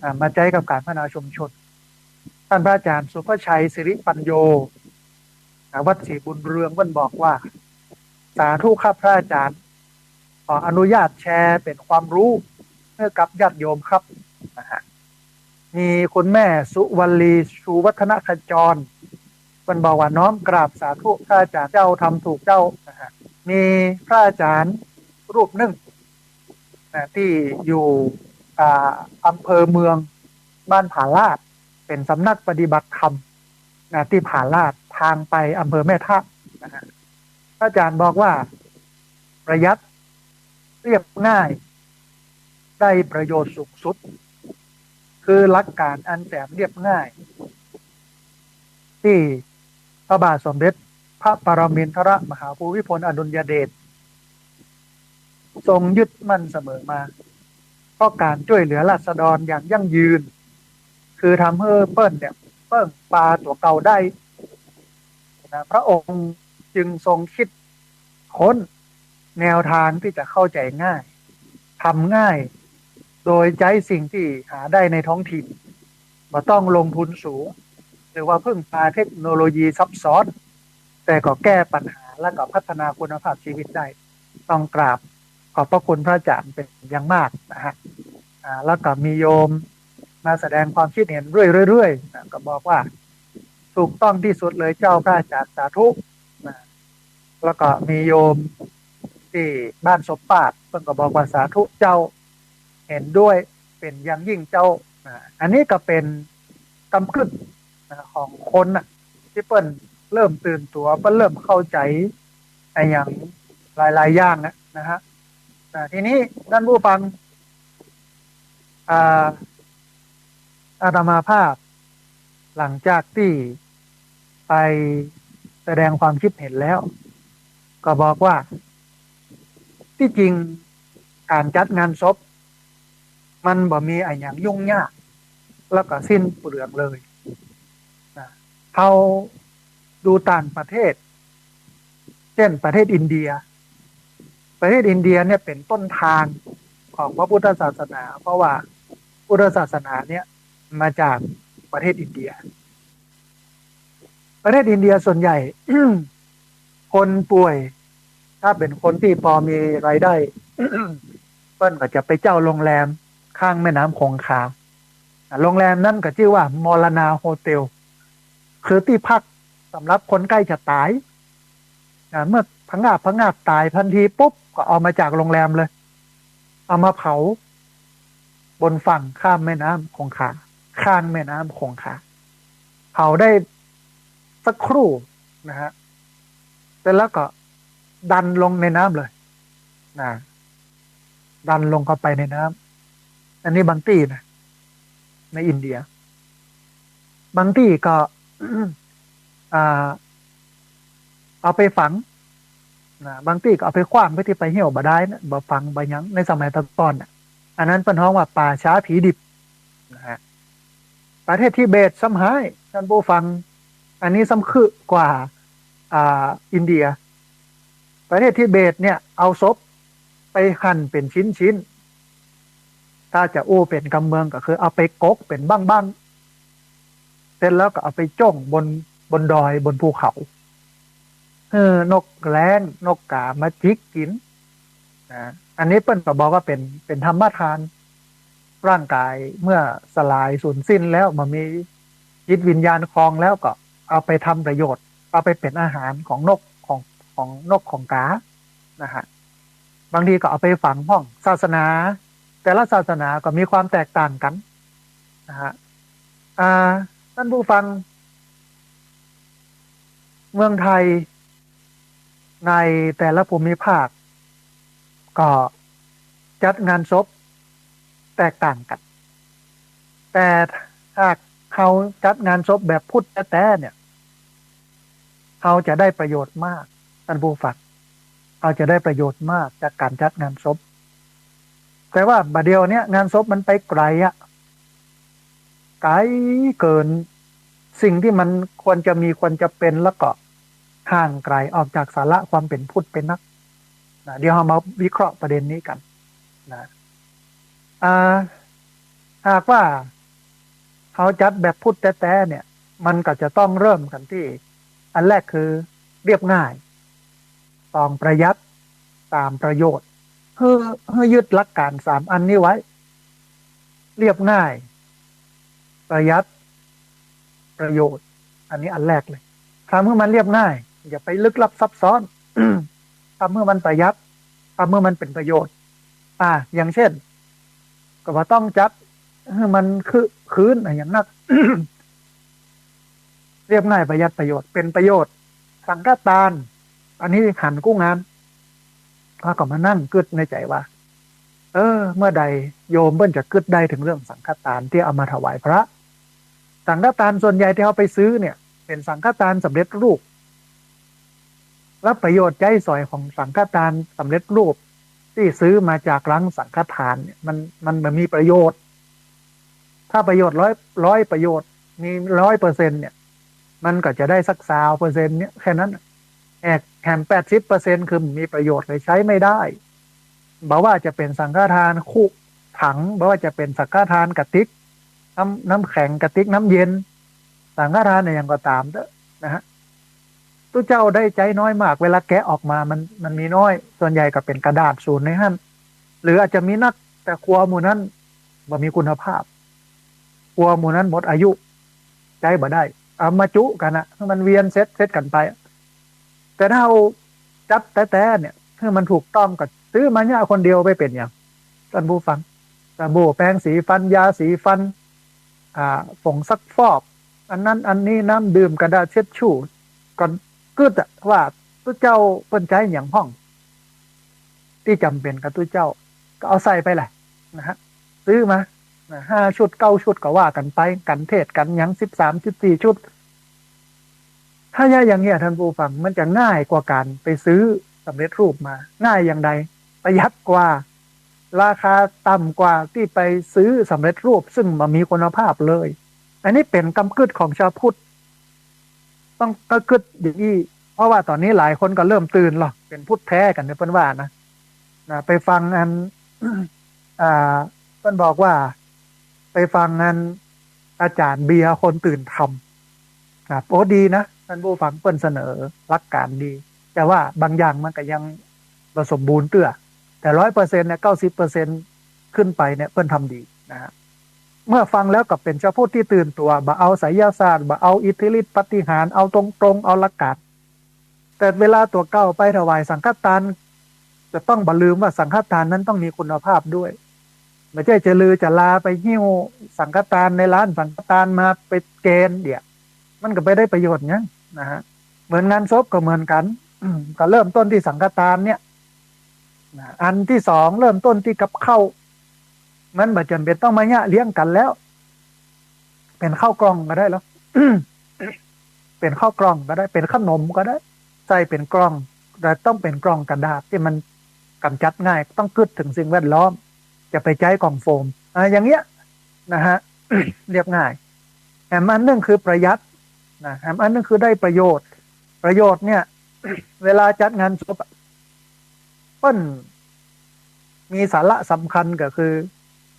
อ่า มาใจ๊กับก๋านพัฒนาชุมชน ต้านพระอาจ๋ารย์สุภชัย สิริปัญโญ อ่า วัดศรีบุญเรือง เปิ้นบอกว่า สาธุครับพระอาจ๋ารย์ ขออนุญาตแชร์เป๋นความฮู้หื้อกับญาติโยมครับ นะฮะ มีคุณแม่สุวรรณี ชูวัฒนขจร เปิ้นบอกว่าน้อมกราบสาธุพระอาจ๋ารย์เจ้า ทำถูกเจ้า นะฮะ มีพระอาจ๋ารย์รูปนึ่งนะ ตี้อยู่ อ่า อำเภอเมือง บ้านผาลาด เป๋นสำนักปฏิบัติธรรมนะ ตี้ผาลาด ตางไปอำเภอแม่ทะนะฮะ พระอาจ๋ารย์บอกว่าประหยัด เรียบง่าย ได้ประโยชน์สูงสุด คือหลักก๋านอันแสนเรียบง่าย ตี้พระบาทสมเด็จพระปรมินทรมหาภูมิพลอดุลยเดช ทรงยึดมั่นเสมอมา เพราะก๋านจ้วยเหลือราษฎรอย่างยั่งยืน คือทำหื้อเปิ้นเนี่ยเปิ้งปาตั๋วเก่าได้นะ พระองค์จึงทรงคิดค้นแนวตางตี้จะเข้าใจ๋ง่าย ทำง่าย โดยใจ๊สิ่งตี้หาได้ในท้องถิ่น บ่ต้องลงทุนสูง หรือว่าเพิ่งปาเทคโนโลยีซับซ้อน แต่ก็แก้ปัญหาและก็พัฒนาคุณภาพชีวิตได้ ต้องกราบขอบพระคุณพระอาจ๋ารย์เป๋นอย่างมากนะฮะ อ่า แล้วก็มีโยมมาแสดงความคิดเห็นเรื่อยๆ นะ ก็บอกว่าถูกต้องที่สุดเลยเจ้าพระอาจ๋ารย์ สาธุนะ แล้วก็มีโยมตี้บ้านสมปาด เปิ้นก็บอกว่าสาธุเจ้า เห็นด้วยเป๋นอย่างยิ่งเจ้านะ อันนี้ก็เป๋นกำกึ่งนะ ของคนน่ะ ตี้เปิ้นเริ่มตื่นตั๋ว เปิ้นเริ่มเข้าใจ๋อะหยังหลายๆ อย่างอะนะฮะ อ่า ทีนี้ต้านผู้ฟัง อ่า อาตมาภาพ หลังจากตี้ไปแสดงความคิดเห็นแล้ว ก็บอกว่า ตี้จริงก๋านจัดงานศพ มันบ่มีอะหยังยุ่งยาก แล้วก็สิ้นเปลืองเลยนะ เฮาดูต่างประเทศ เจ้นประเทศอินเดีย ประเทศอินเดียเนี่ยเป๋นต้นตางของพระพุทธศาสนา เพราะว่าพุทธศาสนาเนี่ยมาจากประเทศอินเดีย ประเทศอินเดียส่วนใหญ่ คนป่วย ถ้าเป๋นคนตี้ปอมีรายได้ เปิ้นก็จะไปเจ้าโฮงแรมข้างแม่น้ำคงคา อ่ะ โฮงแรมนั้นก็จื้อว่ามรณาโฮเทล คือตี้พักสำหรับคนใก้จะต๋าย อ่ะ เมื่อผงาบผงาบต๋ายพันทีปุ๊บ ก็เอามาจากโฮงแรมเลย เอามาเผาบนฝั่งข้ามแม่น้ำคงคา ข้างแม่น้ำคงคา เผาได้สักครู่นะฮะ สร็จแล้วก็ดันลงในน้ำเลยนะ ดันลงเข้าไปในน้ำ อันนี้บางตี้นะ ในอินเดีย บางตี้ก็ อ่า เอาไปฝังนะ บางตี้ก็เอาไปขว้างไว้ตี้ปลายเฮี้ยวบ่าดายนะ บ่ฝังบ่หยัง ในสมัยตะก่อนน่ะ อันนั้นเปิ้นฮ้องว่าป่าช้าผีดิบนะฮะ ประเทศทิเบตซ้ำฮ้าย ท่านผู้ฟัง อันนี้ซ้ำคึกว่า อ่า อินเดีย ประเทศทิเบตเนี่ยเอาศพไปหั่นเป๋นชิ้นๆ ถ้าจะอู้เป๋นกำเมืองก็คือเอาไปกกเป๋นบั้งๆ เสร็จแล้วก็เอาไปจ้องบน บนดอย บนภูเขา หื้อนกแร้งนกกามาจิกกิ๋นนะ อันนี้เปิ้นก็บอกว่าเป๋น เป๋นธรรมทาน ร่างกายเมื่อสลายสูญสิ้นแล้ว บ่มีจิตวิญญาณครองแล้วก็เอาไปทำประโยชน์ เอาไปเป๋นอาหารของนก ของ ของนกของกานะฮะ บางทีก็เอาไปฝังพ่อง ศาสนา แต่ละศาสนาก็มีความแตกต่างกั๋นนะฮะ อ่า ท่านผู้ฟัง เมืองไทยในแต่ละภูมิภาค ก็จัดงานศพแตกต่างกั๋น แต่หากเฮาจัดงานศพแบบพุทธแต๊ๆ เนี่ย เฮาจะได้ประโยชน์มาก ท่านผู้ฟัง เฮาจะได้ประโยชน์มากจากก๋านจัดงานศพ แต่ว่าบ่าเดี่ยวเนี้ยงานศพมันไปไก๋อะ ไก๋เกินสิ่งตี้มันควรจะมีควรจะเป๋น แล้วก็ห่างไก๋ออกจากสาระความเป๋นพุทธไปนักนะ เดี๋ยวเฮามาวิเคราะห์ประเด็นนี้กั๋นนะ อ่า หากว่าเฮาจัดแบบพุทธแต๊ๆ เนี่ย มันก็จะต้องเริ่มกั๋นตี้ อันแรกคือเรียบง่าย สองประหยัด สามประโยชน์ หื้อ หื้อยึดหลักก๋านสามอันนี้ไว้ เรียบง่าย ประหยัด ประโยชน์ อันนี้อันแรกเลย ทำหื้อมันเรียบง่าย อย่าไปลึกลับซับซ้อน ทำหื้อมันประหยัด ทำหื้อมันเป๋นประโยชน์ อ่า อย่างเช่น ก็บ่ต้องจัดหื้อมันคึกคื้นอะหยังนัก เรียบง่าย ประหยัด ประโยชน์ เป๋นประโยชน์ สังฆทาน อันนี้หันกู้งาน ข้าก็มานั่งกึ๊ดในใจ๋ว่า เออ เมื่อใดโยมเปิ้นจะกึ๊ดได้เถิงเรื่องสังฆทานตี้เอามาถวายพระ สังฆทานส่วนใหญ่ตี้เฮาไปซื้อเนี่ย เป๋นสังฆทานสำเร็จรูป แล้วประโยชน์ใจ๊สอยของสังฆทานสำเร็จรูปตี้ซื้อมาจากร้านสังฆทานเนี่ย มัน มัน มันมีประโยชน์ ถ้าประโยชน์ร้อย ร้อยประโยชน์ มีร้อยเปอร์เซ็นต์เนี่ย มันก็จะได้สักซาวเปอร์เซ็นต์เนี่ย แค่นั้นน่ะ แหม แหมแปดสิบเปอร์เซ็นต์คือมีประโยชน์เลย ใจ๊ไม่ได้ บ่ว่าจะเป๋นสังฆทานคุถัง บ่ว่าจะเป๋นสังฆทานกระติก น้ำ น้ำแข็งกระติกน้ำเย็น สังฆทานอะหยังก็ต๋ามเต๊อะนะฮะ ตุ๊เจ้าได้ใจ๊น้อยมาก เวลาแกะออกมามัน มันมีน้อย ส่วนใหญ่ก็เป๋นกระดาษสูนในหั้น หรืออาจจะมีนัก แต่ครัวหมู่นั้นบ่มีคุณภาพ ครัวหมู่นั้นหมดอายุ ใจ๊บ่ได้ เอามาจุกั๋นอะ หื้อมันเวียนเสร็จ เสร็จกั๋นไป แต่ถ้าเฮาจัดแต๊ๆ เนี่ย หื้อมันถูกต้อง ก็ซื้อมาเยียะคนเดียวไปเป๋นหยัง ท่านผู้ฟัง สบู่ แปรงสีฟัน ยาสีฟัน อ่า ผงซักฟอก อันนั้นอันนี้ น้ำดื่ม กระดาษเช็ดชู่ ก็กึ๊ดอะว่าตุ๊เจ้าเปิ้นใจ๊หยังพ่อง ตี้จ๋ำเป๋นกับตุ๊เจ้า ก็เอาใส่ไปแหละนะฮะ ซื้อมานะ ห้าชุด เก้าชุด ก็ว่ากั๋นไป กั๋นเทศน์กั๋นหยัง สิบสาม สิบสี่ชุด ถ้าอย่างเงี้ย ท่านผู้ฟัง มันจะง่ายกว่าก๋านไปซื้อสำเร็จรูปมา ง่ายอย่างใด ประหยัดกว่า ราคาต่ำกว่าตี้ไปซื้อสำเร็จรูป ซึ่งบ่มีคุณภาพเลย อันนี้เป๋นกำกึ๊ดของชาวพุทธ ต้องกำกึ๊ดอย่างอี้ เพราะว่าต๋อนนี้หลายคนก็เริ่มตื่นแล้ว เป๋นพุทธแท้กั๋นเนี่ย เปิ้นว่านะ นะ ไปฟังอัน อ่า เปิ้นบอกว่า ไปฟังอันอาจ๋ารย์เบียร์คนตื่นธรรม ครับ โอ้ ดีนะ ท่านผู้ฟัง เปิ้นเสนอหลักก๋านดี แต่ว่าบางอย่างมันก็ยังบ่สมบูรณ์เตื้อ แต่ร้อยเปอร์เซ็นต์เนี่ย เก้าสิบเปอร์เซ็นต์ขึ้นไปเนี่ย เปิ้นทำดีนะฮะ เมื่อฟังแล้วก็เป๋นชาวพุทธตี้ตื่นตั๋ว บ่เอาไสยศาสตร์ บ่เอาอิทธิฤทธิ์ปาฏิหาริย์ เอาตรงๆ เอาหลักก๋าน แต่เวลาตั๋วเก่าไปถวายสังฆทาน จะต้องบ่ลืมว่าสังฆทานนั้นต้องมีคุณภาพด้วย บ่ใจ้จะลือจะลาไปหิ้วสังฆทานในร้านสังฆทานมาไปเกณฑ์เดี๋ยว มันก็บ่ได้ประโยชน์หยังนะฮะ เหมือนงานศพก็เหมือนกั๋น ก็เริ่มต้นตี้สังฆทานเนี่ยนะ อันตี้สองเริ่มต้นตี้กับข้าว มันบ่จ๋ำเป๋นต้องมาเยียะเรียงกั๋นแล้ว เป๋นข้าวกล่องก็ได้แล้ว เป๋นข้าวกล่องก็ได้ เป๋นขนมก็ได้ ใส่เป๋นกล่อง แต่ต้องเป๋นกล่องกระดาษตี้มันก๋ำจัดง่าย ต้องกึ๊ดเถิงสิ่งแวดล้อม จะไปใจ๊กล่องโฟม อ่า อย่างเงี้ยนะฮะ เรียบง่าย แหมอันนึ่งคือประหยัดนะ แหมอันนึ่งคือได้ประโยชน์ ประโยชน์เนี่ย เวลาจัดงานศพอะ เปิ้นมีสาระสำคัญก็คือ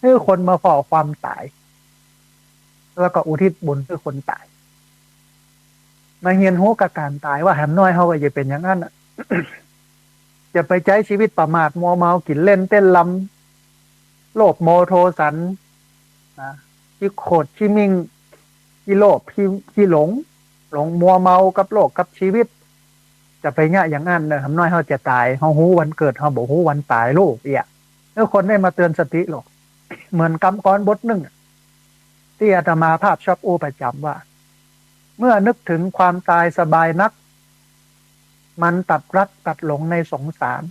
หื้อคนมาผ่อความต๋าย แล้วก็อุทิศบุญหื้อคนต๋าย มาเฮียนฮู้กับก๋านต๋าย ว่าแหมน้อยเฮาก็อย่าเป๋นอย่างนั้นอะ อย่าไปใจ๊ชีวิตประมาทมัวเมา กิ๋นเล่นเต้นรำ โลภโมโทสันนะ ขี้โขดขี้มิ่ง ขี้โลภขี้ ขี้หลง หลงมัวเมากับโลกกับชีวิต จะไปเยียะอย่างนั้นเน่อ แหมน้อยเฮาจะต๋าย เฮาฮู้วันเกิด เฮาบ่ฮู้วันต๋ายลูกเอี้ย หื้อคนได้มาเตือนสติลูก เหมือนกำกรอนบทนึ่งอะ ตี้อาตมาภาพชอบอู้ประจ๋ำว่า เมื่อนึกถึงความตายสบายนัก มันตัดรักตัดหลงในสงสาร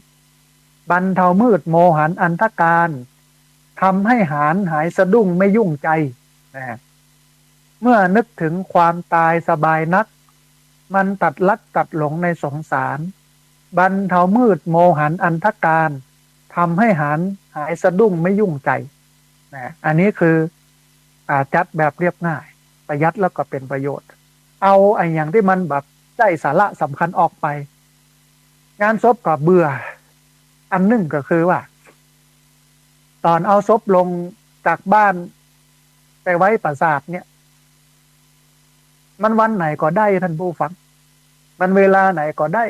บรรเทามืดโมหันอันธการ ทำให้หานหายสะดุ้งไม่ยุ่งใจ นะ เมื่อนึกถึงความตายสบายนัก มันตัดรักตัดหลงในสงสาร บรรเทามืดโมหันอันธการ ทำให้หานหายสะดุ้งไม่ยุ่งใจ นะ อันนี้คือ อ่า จัดแบบเรียบง่าย ประหยัดแล้วก็เป๋นประโยชน์ เอาอะหยังตี้มันแบบได้สาระสำคัญออกไป งานศพก็เบื่อ อันนึ่งก็คือว่า ต๋อนเอาศพลงจากบ้านไปไว้ปราสาทเนี่ย มันวันไหนก็ได้ท่านผู้ฟัง มันเวลาไหนก็ได้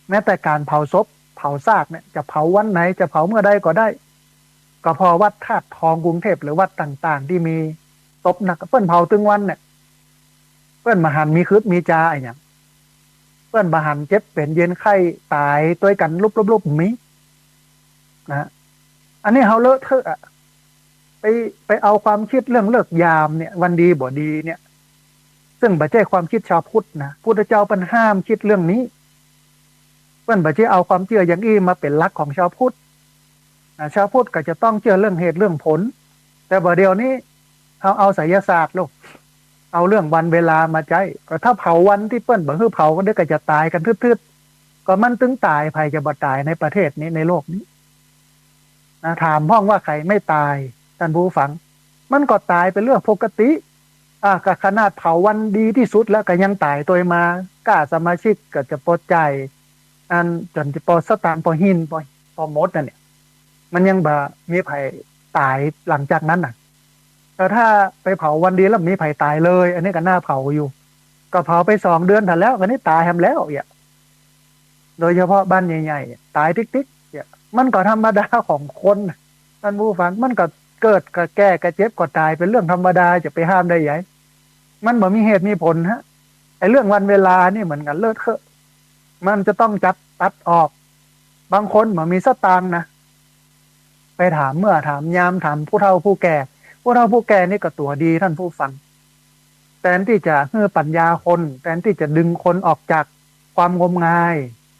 แม้แต่ก๋านเผาศพเผาซากเนี่ย จะเผาวันไหน จะเผาเมื่อใดก็ได้ ก็ผ่อวัดธาตุทองกรุงเทพฯ หรือวัดต่างๆ ตี้มีศพนัก เปิ้นเผาตึงวันเนี่ย เปิ้นบ่หันมีคืบมีจาอะหยัง เปิ้นบ่หันเจ็บเป๋นเย็นไข้ต๋ายตวยกั๋นลุบๆๆ มี นะ อันนี้เฮาเลอะเทอะอะ ไป ไปเอาความกึ๊ดเรื่องฤกษ์ยามเนี่ย วันดีบ่ดีเนี่ย ซึ่งบ่ใจ้ความกึ๊ดชาวพุทธนะ พุทธเจ้าเปิ้นห้ามกึ๊ดเรื่องนี้ เปิ้นบ่ใจ้เอาความเจื้ออย่างอี้มาเป๋นหลักของชาวพุทธนะ ชาวพุทธก็จะต้องเจื้อเรื่องเหตุเรื่องผล แต่บ่าเดี่ยวนี้เฮาเอาไสยศาสตร์ลูก เอาเรื่องวันเวลามาใจ๊ ก็ถ้าเผาวันตี้เปิ้นบ่หื้อเผา ก็เดี๋ยวก็จะต๋ายกั๋นทืดๆ ก็มันตึงต๋าย ใผจะบ่ต๋ายในประเทศนี้ ในโลกนี้ นะ ถามพ่องว่าใผไม่ต๋าย ท่านผู้ฟัง มันก็ต๋ายเป๋นเรื่องปกติ อ่ะ ก็ขนาดเผาวันดีตี้สุดแล้วก็ยังต๋ายตวยมา ก้าสมาชิกก็จะปอใจ๋ อันจ๋นจะปอสตางค์ปอหิ้นปอ ปอหมดนั่นเนี่ย มันยังบ่มีใผต๋ายหลังจากนั้นน่ะ แต่ถ้าไปเผาวันดีแล้วมีใผต๋ายเลย อันนี้ก็น่าเผาอยู่ ก็เผาไปสองเดือนเถิงแล้ว ก็นี่ต๋ายแหมแล้วเอี้ย โดยเฉพาะบ้านใหญ่ๆ ต๋ายติ๊กๆ เนี่ย มันก็ธรรมดาของคนน่ะ ท่านผู้ฟัง มันก็เกิดก็แก่ก็เจ็บก็ต๋าย เป๋นเรื่องธรรมดา จะไปห้ามได้ไง มันบ่มีเหตุมีผลฮะ ไอ้เรื่องวันเวลานี่เหมือนกั๋น เลอะเทอะ มันจะต้องจัดตัดออก บางคนบ่มีสตางค์นะ ไปถามเมื่อถามยาม ถามผู้เฒ่าผู้แก่ ผู้เฒ่าผู้แก่นี่ก็ตั๋วดี ท่านผู้ฟัง แตนตี้จะหื้อปัญญาคน แตนตี้จะดึงคนออกจากความงมงาย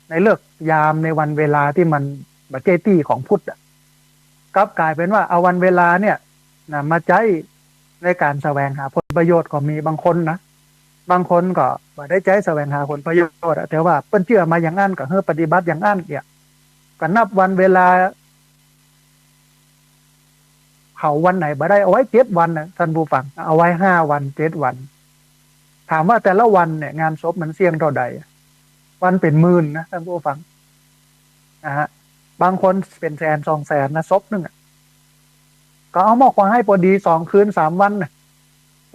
ในฤกษ์ยาม ในวันเวลาตี้มันบ่ใจ้ตี้ของพุทธอะ กลับก๋ายเป๋นว่าเอาวันเวลาเนี่ยนะ มาใจ๊ในก๋านแสวงหาผลประโยชน์ก็มีบางคนนะ บางคนก็บ่ได้ใจ๊แสวงหาผลประโยชน์อะ แต่ว่าเปิ้นเจื้อมาอย่างอั้น ก็หื้อปฏิบัติอย่างอั้นเนี่ย ก็นับวันเวลา เผาวันไหนบ่ได้ เอาไว้เจ็ดวันนะท่านผู้ฟัง เอาไว้ห้าวัน เจ็ดวัน ถามว่าแต่ละวันเนี่ย งานศพมันเสี้ยงเต้าใด วันเป๋นหมื่นนะท่านผู้ฟัง นะฮะ บางคนเป๋นแสนสองแสนนะ ศพนึ่งอะ ก็เอาหม้อก๋วยไฮ้ปอดีสองคืนสามวันน่ะ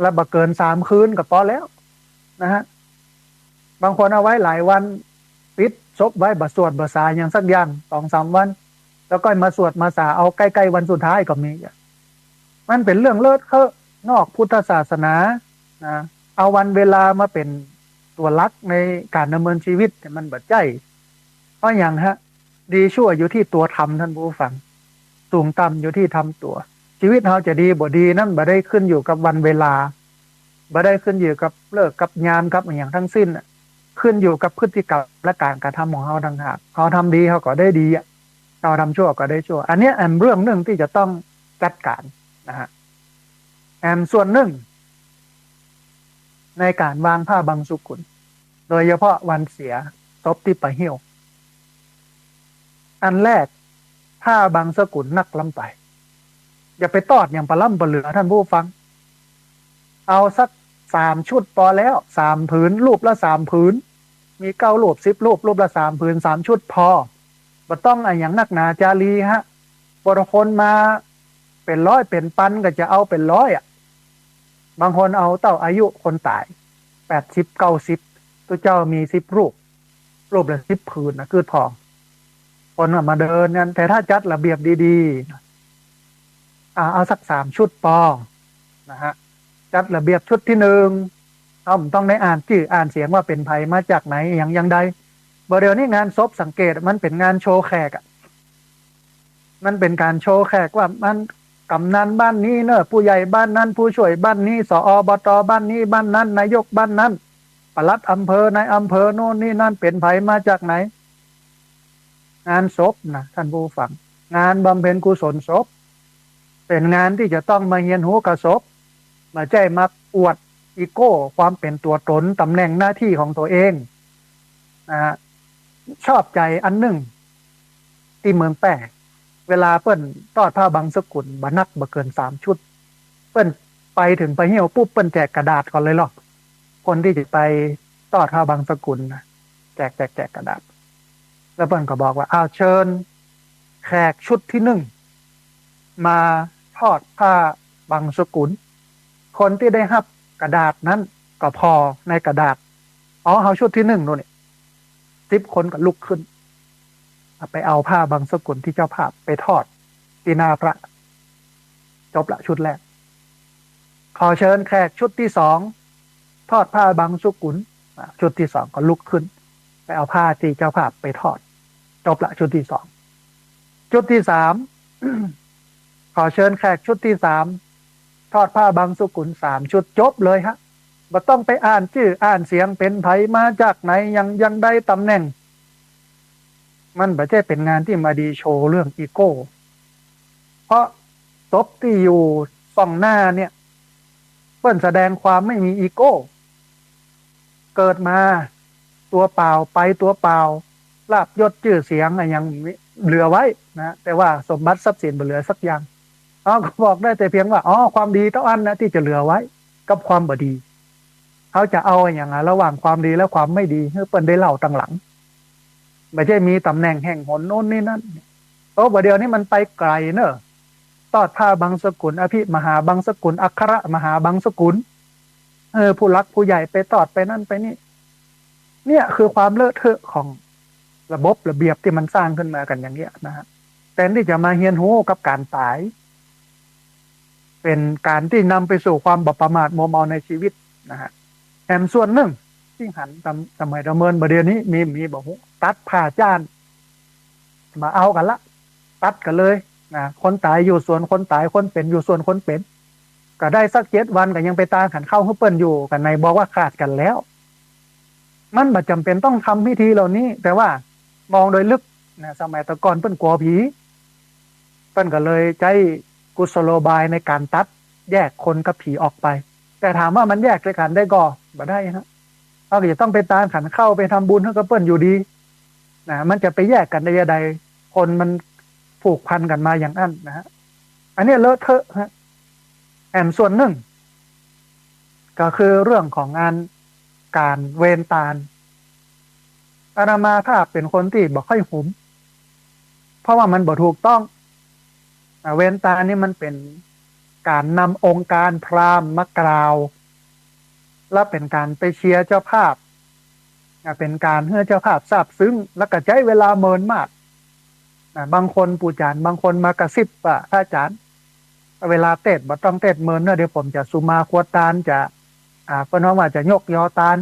แล้วบ่เกินสามคืนก็ปอแล้วนะฮะ บางคนเอาไว้หลายวัน ปิดศพไว้ บ่สวดบ่สาหยังสักอย่าง สองสามวัน แล้วก็มาสวดมาสาเอาใก้ๆ วันสุดท้ายก็มีอะ มันเป๋นเรื่องเลอะเทอะนอกพุทธศาสนานะ เอาวันเวลามาเป๋นตั๋วหลักในก๋านดำเนินชีวิตเนี่ย มันบ่ใจ้ เพราะหยังฮะ ดีชั่วอยู่ตี้ตั๋วทำ ท่านผู้ฟัง สูงต่ำอยู่ตี้ทำตั๋ว ชีวิตเฮาจะดีบ่ดีนั้นบ่ได้ขึ้นอยู่กับวันเวลา บ่ได้ขึ้นอยู่กับฤกษ์กับยามกับอะหยังทั้งสิ้นน่ะ ขึ้นอยู่กับพฤติกรรมและการกระทำของเฮาต่างหาก เฮาทำดีเฮาก็ได้ดีอะ เฮาทำชั่วก็ได้ชั่ว อันเนี้ยแอมเรื่องหนึ่งที่จะต้องจัดการนะฮะ แอมส่วนหนึ่ง ในการวางผ้าบังสุกุล โดยเฉพาะวันเสียศพตี้ไปหิ้ว อันแรก ผ้าบังสุกุลนักล้ำไป อย่าไปตอดอย่างปะล้ำปะเหลือท่านผู้ฟัง เอาสักสามชุดปอแล้ว สามผืน รูปละสามผืน มีเก้ารูป สิบรูป รูปละสามผืน สามชุดปอ บ่ต้องอะหยังนักหนาจารีฮะ บางคนมาเป๋นร้อยเป๋นปันก็จะเอาเป๋นร้อยอะ บางคนเอาเต้าอายุคนต๋าย แปดสิบ เก้าสิบ ตุ๊เจ้ามีสิบรูป รูปละสิบผืนนะ คือปอ คนก็มาเดินกัน แต่ถ้าจัดระเบียบดีๆ อ่า เอาสักสามชุดปอนะฮะ จัดระเบียบชุดตี้หนึ่ง เฮาบ่ต้องได้อ่านจื้ออ่านเสียงว่าเป๋นใผมาจากไหน อะหยังอย่างใด บ่าเดี่ยวนี้งานศพสังเกตมันเป๋นงานโชว์แขกอะ มันเป๋นการโชว์แขกว่ามันกำนันบ้านนี้เนอะ ผู้ใหญ่บ้านนั้น ผู้ช่วยบ้านนี้ ส อบ ต บ้านนี้บ้านนั้น นายกบ้านนั้น ปลัดอำเภอ นายอำเภอโน่นนี่นั่น เป๋นใผมาจากไหน งานศพนะท่านผู้ฟัง งานบำเพ็ญกุศลศพ เป๋นงานที่จะต้องมาเฮียนฮู้กับศพ บ่ใจ้มาอวดอีโก้ความเป๋นตั๋วต๋น ต๋ำแหน่งหน้าตี้ของตั๋วเองนะฮะ ชอบใจ๋อันนึ่ง ตี้เมืองแป้ เวลาเปิ้นตอดผ้าบังสุกุลบ่นักบ่เกินสามชุด เปิ้นไปเถิงไปหิ้วปุ๊บเปิ้นแจกกระดาษก่อนเลยลอ คนตี้จะไปตอดผ้าบังสุกุลนะ แจก แจก แจกกระดาษ แล้วเปิ้นก็บอกว่า อ้าว เชิญแขกชุดตี้หนึ่งมาทอดผ้าบังสุกุล คนตี้ได้ฮับกระดาษนั้นก็ผ่อในกระดาษ อ๋อ เฮาชุดตี้หนึ่งโน่นนี่ สิบคนก็ลุกขึ้น ไปเอาผ้าบังสุกุลตี้เจ้าภาพไปทอดตี้หน้าพระ จบละชุดแรก ขอเชิญแขกชุดตี้สอง ทอดผ้าบังสุกุล อ่ะ ชุดตี้สองก็ลุกขึ้น ไปเอาผ้าตี้เจ้าภาพไปทอด จบละชุดตี้สอง ชุดตี้สาม ขอเชิญแขกชุดตี้สาม ทอดผ้าบังสุกุลสามชุด จบเลยฮะ บ่ต้องไปอ่านจื้ออ่านเสียงเป๋นใผมาจากไหน อย่าง อย่างใดต๋ำแหน่ง มันบ่ใจ้เป๋นงานตี้มาดีโชว์เรื่องอีโก้ เพราะศพตี้อยู่ส่องหน้าเนี่ย เปิ้นแสดงความไม่มีอีโก้ เกิดมาตั๋วเปล่าไปตั๋วเปล่า ลาภยศจื้อเสียงอะหยังเหลือไว้นะ แต่ว่าสมบัติทรัพย์สินบ่เหลือสักอย่าง เฮาก็บอกได้แต่เพียงว่า อ๋อ ความดีเต้าอั้นนะตี้จะเหลือไว้ กับความบ่ดี เฮาจะเอาอะหยังอะระหว่างความดีและความไม่ดี หื้อเปิ้นได้เล่าตังหลัง บ่ใจ้มีต๋ำแหน่งแห่งหนโน่นนี่นั่น โอ้ บ่าเดี่ยวนี้มันไปไก๋เนอะ ตอดผ้าบังสุกุล อภิมหาบังสุกุล อัครมหาบังสุกุล เออ ผู้หลักผู้ใหญ่ไปตอดไปนั่นไปนี่ เนี่ยคือความเลอะเทอะของระบบระเบียบตี้มันสร้างขึ้นมากั๋นอย่างเนี้ยนะฮะ แตนตี้จะมาเฮียนฮู้กับก๋านต๋าย เป๋นก๋านตี้นำไปสู่ความบ่ประมาทมัวเมาในชีวิตนะฮะ แถมส่วนนึ่งตี้หันตำ สมัยตะเมิน บ่าเดี่ยวนี้มี มีบ่ฮู้ ตั๊ดผ้าจ้าน บ่เอากั๋นละ ตั๊ดกั๋นเลยนะ คนต๋ายอยู่ส่วนคนต๋าย คนเป๋นอยู่ส่วนคนเป๋น ก็ได้สักเจ็ดวันก็ยังไปตางขันข้าวหื้อเปิ้นอยู่ กั๋นไหนบอกว่าขาดกั๋นแล้ว มันบ่จ๋ำเป๋นต้องทำพิธีเหล่านี้ แต่ว่ามองโดยลึกนะ สมัยตะก่อนเปิ้นกั๋วผี เปิ้นก็เลยใจ๊กุศโลบายในก๋านตัดแยกคนกับผีออกไป แต่ถามว่ามันแยกจากกั๋นได้ก่อ บ่ได้นะ เฮาก็จะต้องไปตางขันข้าวไปทำบุญหื้อกับเปิ้นอยู่ดีนะ มันจะไปแยกกั๋นได้จะใด คนมันผูกพันกั๋นมาอย่างอั้นนะฮะ อันนี้เลอะเทอะฮะ แถมส่วนนึ่ง ก็คือเรื่องของงานก๋านเวรตาน อาตมาภาพเป๋นคนตี้บ่ค่อยหุม เพราะว่ามันบ่ถูกต้อง อ่า เวรตานนี่มันเป๋นก๋านนำองค์การพราหมณ์มากล่าว และเป๋นก๋านไปเชียร์เจ้าภาพ อ่า เป๋นก๋านหื้อเจ้าภาพซาบซึ้ง แล้วก็ใจ๊เวลาเมินมาก อ่า บางคนปู่จ๋ารย์ บางคนมากระซิบว่า พระอาจารย์ เวลาเตสน์บ่ต้องเตสน์เมินเนอะ เดี๋ยวผมจะสุมาครัวตาน จะ อ่า เปิ้นฮ้องว่าจะยกยอตาน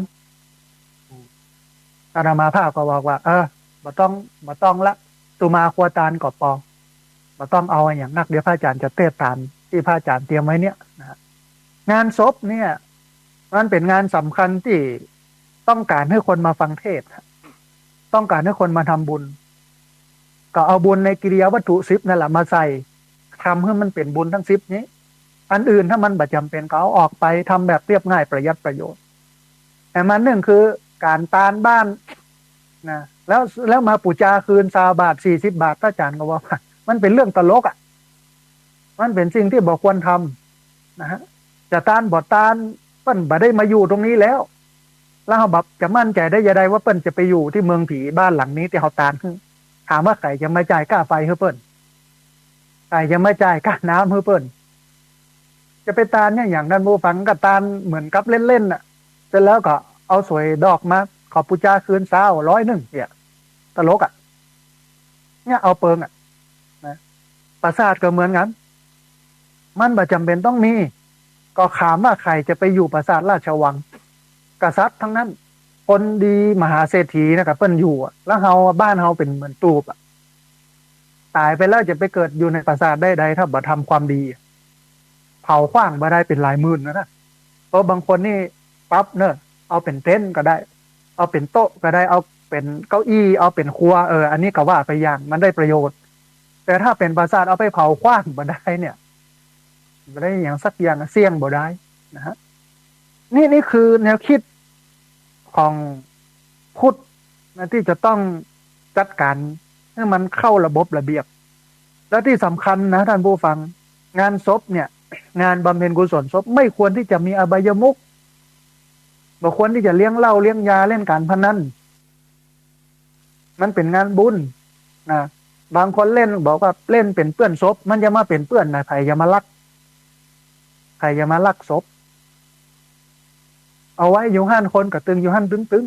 อาตมาภาพก็บอกว่า เออ บ่ต้อง บ่ต้องละ สุมาครัวตานก็ปอ บ่ต้องเอาอะหยังนัก เดี๋ยวพระอาจารย์จะเตสน์ตานตี้พระอาจารย์เตรียมไว้เนี่ยนะฮะ งานศพเนี่ย มันเป๋นงานสำคัญตี้ ต้องก๋านหื้อคนมาฟังเทศน์ ต้องก๋านหื้อคนมาทำบุญ ก็เอาบุญในกิริยาวัตถุสิบนั่นแหละมาใส่ ทำหื้อมันเป๋นบุญตึงสิบนี้ อันอื่นถ้ามันบ่จ๋ำเป๋นก็เอาออกไป ทำแบบเรียบง่ายประหยัดประโยชน์ แต่มันนึ่งคือก๋านตานบ้านนะ แล้ว แล้วมาปู๋จาคืนซาวบาท สี่สิบบาท พระอาจ๋ารย์ก็ว่า มันเป๋นเรื่องตลกอะ มันเป๋นสิ่งตี้บ่ควรทำนะฮะ จะตานบ่ตาน เปิ้นบ่ได้มาอยู่ตรงนี้แล้ว แล้วเฮาแบบจะมั่นใจ๋ได้จะใดว่าเปิ้นจะไปอยู่ตี้เมืองผีบ้านหลังนี้ตี้เฮาตานหื้อ ถามว่าใผจะมาจ่ายก้าไฟหื้อเปิ้น ใผจะมาจ่ายก้าน้ำหื้อเปิ้น จะไปตานเนี่ย อย่างท่านผู้ฟังก็ตานเหมือนกับเล่นๆ น่ะ เสร็จแล้วก็เอาสวยดอกมา ขอปู๋จาคืนซาว ร้อยนึ่งเนี่ย ตลกอะ เนี่ยเอาเปิงอะนะ ปราสาทก็เหมือนกั๋น มันบ่จ๋ำเป๋นต้องมี ก็ถามว่าใผจะไปอยู่ปราสาทราชวัง กษัตริย์ตังนั้น คนดีมหาเศรษฐีนะ ก็เปิ้นอยู่อะ แล้วเฮาอะ บ้านเฮาเป๋นเหมือนตูบอะ ต๋ายไปแล้วจะไปเกิดอยู่ในปราสาทได้ใด ถ้าบ่ทำความดีอะ เผาขว้างบ่ได้เป๋นหลายหมื่นนะนะ เพราะบางคนนี่ปั๊บเนอะ เอาเป๋นเต็นท์ก็ได้ เอาเป๋นโต๊ะก็ได้ เอาเป๋นเก้าอี้ เอาเป๋นครัว เออ อันนี้ก็ว่าไปอย่าง มันได้ประโยชน์ แต่ถ้าเป๋นปราสาทเอาไปเผาขว้างบ่ได้เนี่ย บ่ได้อย่างสักอย่าง เสี่ยงบ่ได้นะฮะ นี่ นี่คือแนวคิดของพุทธนะ ตี้จะต้องจัดก๋านหื้อมันเข้าระบบระเบียบ และตี้สำคัญนะท่านผู้ฟัง งานศพเนี่ย งานบำเพ็ญกุศลศพไม่ควรตี้จะมีอบายมุข บ่ควรตี้จะเลี้ยงเหล้าเลี้ยงยาเล่นก๋านพนัน มันเป๋นงานบุญนะ บางคนเล่นบอกว่าเล่นเป๋นเปื้อนศพ มันจะมาเป๋นเปื้อนนะ ใผจะมาลัก ใผจะมาลักศพ เอาไว้อยู่หั้น คนก็ตึงอยู่หั้นตึง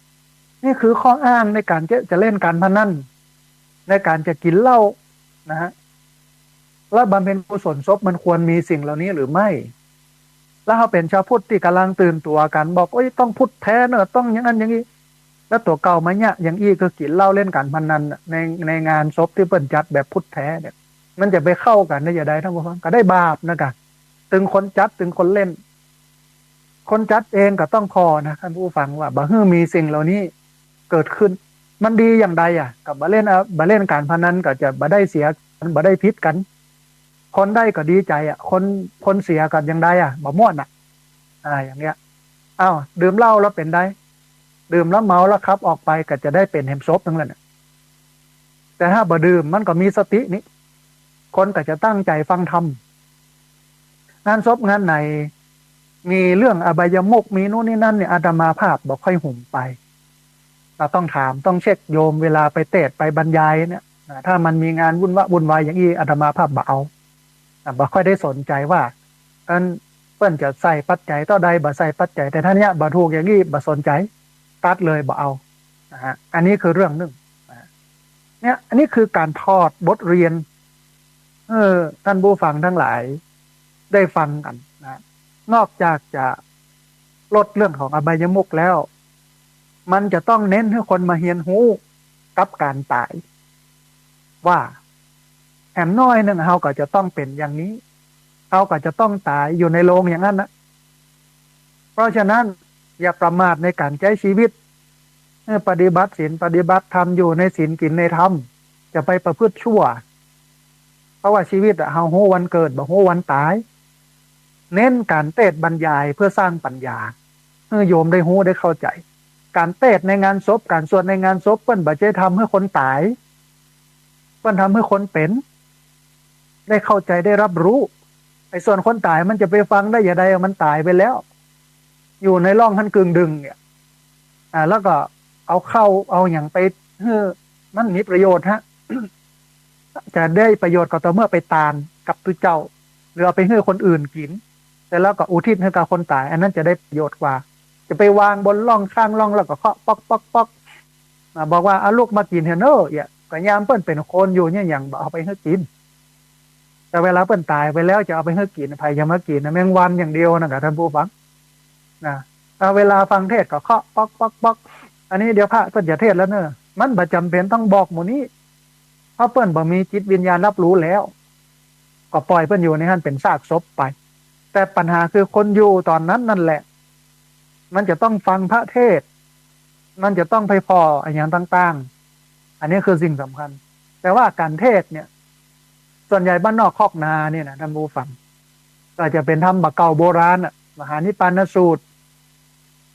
ๆ นี่คือข้ออ้างในก๋านจะ จะเล่นก๋านพนัน ในก๋านจะกิ๋นเหล้านะฮะ แล้วบำเพ็ญกุศลศพมันควรมีสิ่งเหล่านี้หรือไม่ แล้วเฮาเป๋นชาวพุทธตี้ก่ำลังตื่นตั๋วกั๋น บอก โอ๊ย ต้องพุทธแท้เนอะ ต้องอย่างนั้นอย่างนี้ แล้วตั๋วเก่ามาเยียะอย่างอี้ คือกิ๋นเหล้าเล่นก๋านพนันน่ะ ใน ในงานศพตี้เปิ้นจัดแบบพุทธแท้เนี่ย มันจะไปเข้ากั๋นได้จะใดท่านผู้ฟัง ก็ได้บาปนะกะ ตึงคนจัด ตึงคนเล่น คนจัดเองก็ต้องผ่อนะท่านผู้ฟัง ว่าบ่หื้อมีสิ่งเหล่านี้เกิดขึ้น มันดีอย่างใดอะ ก็บ่เล่นอะ บ่เล่นก๋านพนันก็จะบ่ได้เสียกั๋น บ่ได้ผิดกั๋น คนได้ก็ดีใจ๋อะ คน คนเสียก็อย่างใดอะ บ่ม่วนอะ อ่า อย่างเนี้ย อ้าว ดื่มเหล้าแล้วเป๋นใด ดื่มแล้วเมาแล้วขับออกไป ก็จะได้เป๋นแหมศพตังนั้นน่ะ แต่ถ้าบ่ดื่มมันก็มีสตินี่ คนก็จะตั้งใจ๋ฟังธรรม งานศพงานไหน มีเรื่องอบายมุข มีนู่นนี่นั่นเนี่ย อาตมาภาพบ่ค่อยหุมไป เราต้องถาม ต้องเช็คโยม เวลาไปเตสน์ไปบรรยายเนี่ยนะ ถ้ามันมีงานวุ่นวะวุ่นวายอย่างอี้ อาตมาภาพบ่เอา อ่ะ บ่ค่อยได้สนใจ๋ว่า อัน เปิ้นจะใส่ปัจจัยเต้าใด บ่ใส่ปัจจัย แต่ถ้าเนี้ยบ่ถูกอย่างอี้ บ่สนใจ๋ ตัดเลย บ่เอา นะฮะ อันนี้คือเรื่องนึ่งนะ เนี่ย อันนี้คือก๋านถอดบทเรียน เออ ท่านผู้ฟังตังหลายได้ฟังกั๋นนะ นอกจากจะลดเรื่องของอบายมุขแล้ว มันจะต้องเน้นหื้อคนมาเฮียนฮู้กับก๋านต๋าย ว่าแหมน้อยนึ่งเฮาก็จะต้องเป๋นอย่างนี้ เฮาก็จะต้องต๋ายอยู่ในโลงอย่างนั้นนะ เพราะฉะนั้นอย่าประมาทในก๋านใจ๊ชีวิต เออ ปฏิบัติศีลปฏิบัติธรรม อยู่ในศีลกิ๋นในธรรม จะไปประพฤติชั่ว เพราะว่าชีวิตอะ เฮาฮู้วันเกิด บ่ฮู้วันต๋าย เน้นก๋านเตสน์บรรยายเพื่อสร้างปัญญา หื้อโยมได้ฮู้ได้เข้าใจ๋ ก๋านเตสน์ในงานศพ ก๋านสวดในงานศพ เปิ้นบ่ใจ้ทำหื้อคนต๋าย เปิ้นทำหื้อคนเป๋น ได้เข้าใจ๋ ได้รับรู้ ไอ้ส่วนคนต๋ายมันจะไปฟังได้อย่างใด มันต๋ายไปแล้ว อยู่ในร่องหั้นกึ่งดึงเนี่ย อ่า แล้วก็เอาข้าวเอาหยังไปหื้อ มันมีประโยชน์ฮะ จะได้ประโยชน์ก็ต่อเมื่อไปตานกับตุ๊เจ้า หรือเอาไปหื้อคนอื่นกิ๋น เสร็จแล้วก็อุทิศหื้อกับคนต๋าย อันนั้นจะได้ประโยชน์กว่า จะไปวางบนร่องข้างร่องแล้วก็เคาะป๊อกป๊อกป๊อก อ่า บอกว่า เอาลุกมากิ๋นเถอะเน้อ เอี่ย ก็ยามเปิ้นเป๋นคนอยู่เนี่ย หยังบ่เอาไปหื้อกิ๋น แต่เวลาเปิ้นต๋ายไปแล้วจะเอาไปหื้อกิ๋น ใผจะมากิ๋นนะ แมงวันอย่างเดียวนะ กับท่านผู้ฟังนะ อ่า เวลาฟังเทศน์ก็เคาะป๊อกป๊อกป๊อก อันนี้เดี๋ยวพระเปิ้นจะเทศน์แล้วเน้อ มันบ่จ๋ำเป๋นต้องบอกหมู่นี้ เพราะเปิ้นบ่มีจิตวิญญาณรับรู้แล้ว ก็ปล่อยเปิ้นอยู่ในหั้นเป๋นซากศพไป แต่ปัญหาคือคนอยู่ต๋อนนั้นนั่นแหละ มันจะต้องฟังพระเทศน์ มันจะต้องไปผ่ออะหยังต่างๆ อันนี้คือสิ่งสำคัญ แต่ว่าก๋านเทศน์เนี่ย ส่วนใหญ่บ้านนอกคอกนาเนี่ยนะท่านผู้ฟัง ก็จะเป๋นธรรมบ่าเก่าโบราณอะ มหานิพพานสูตร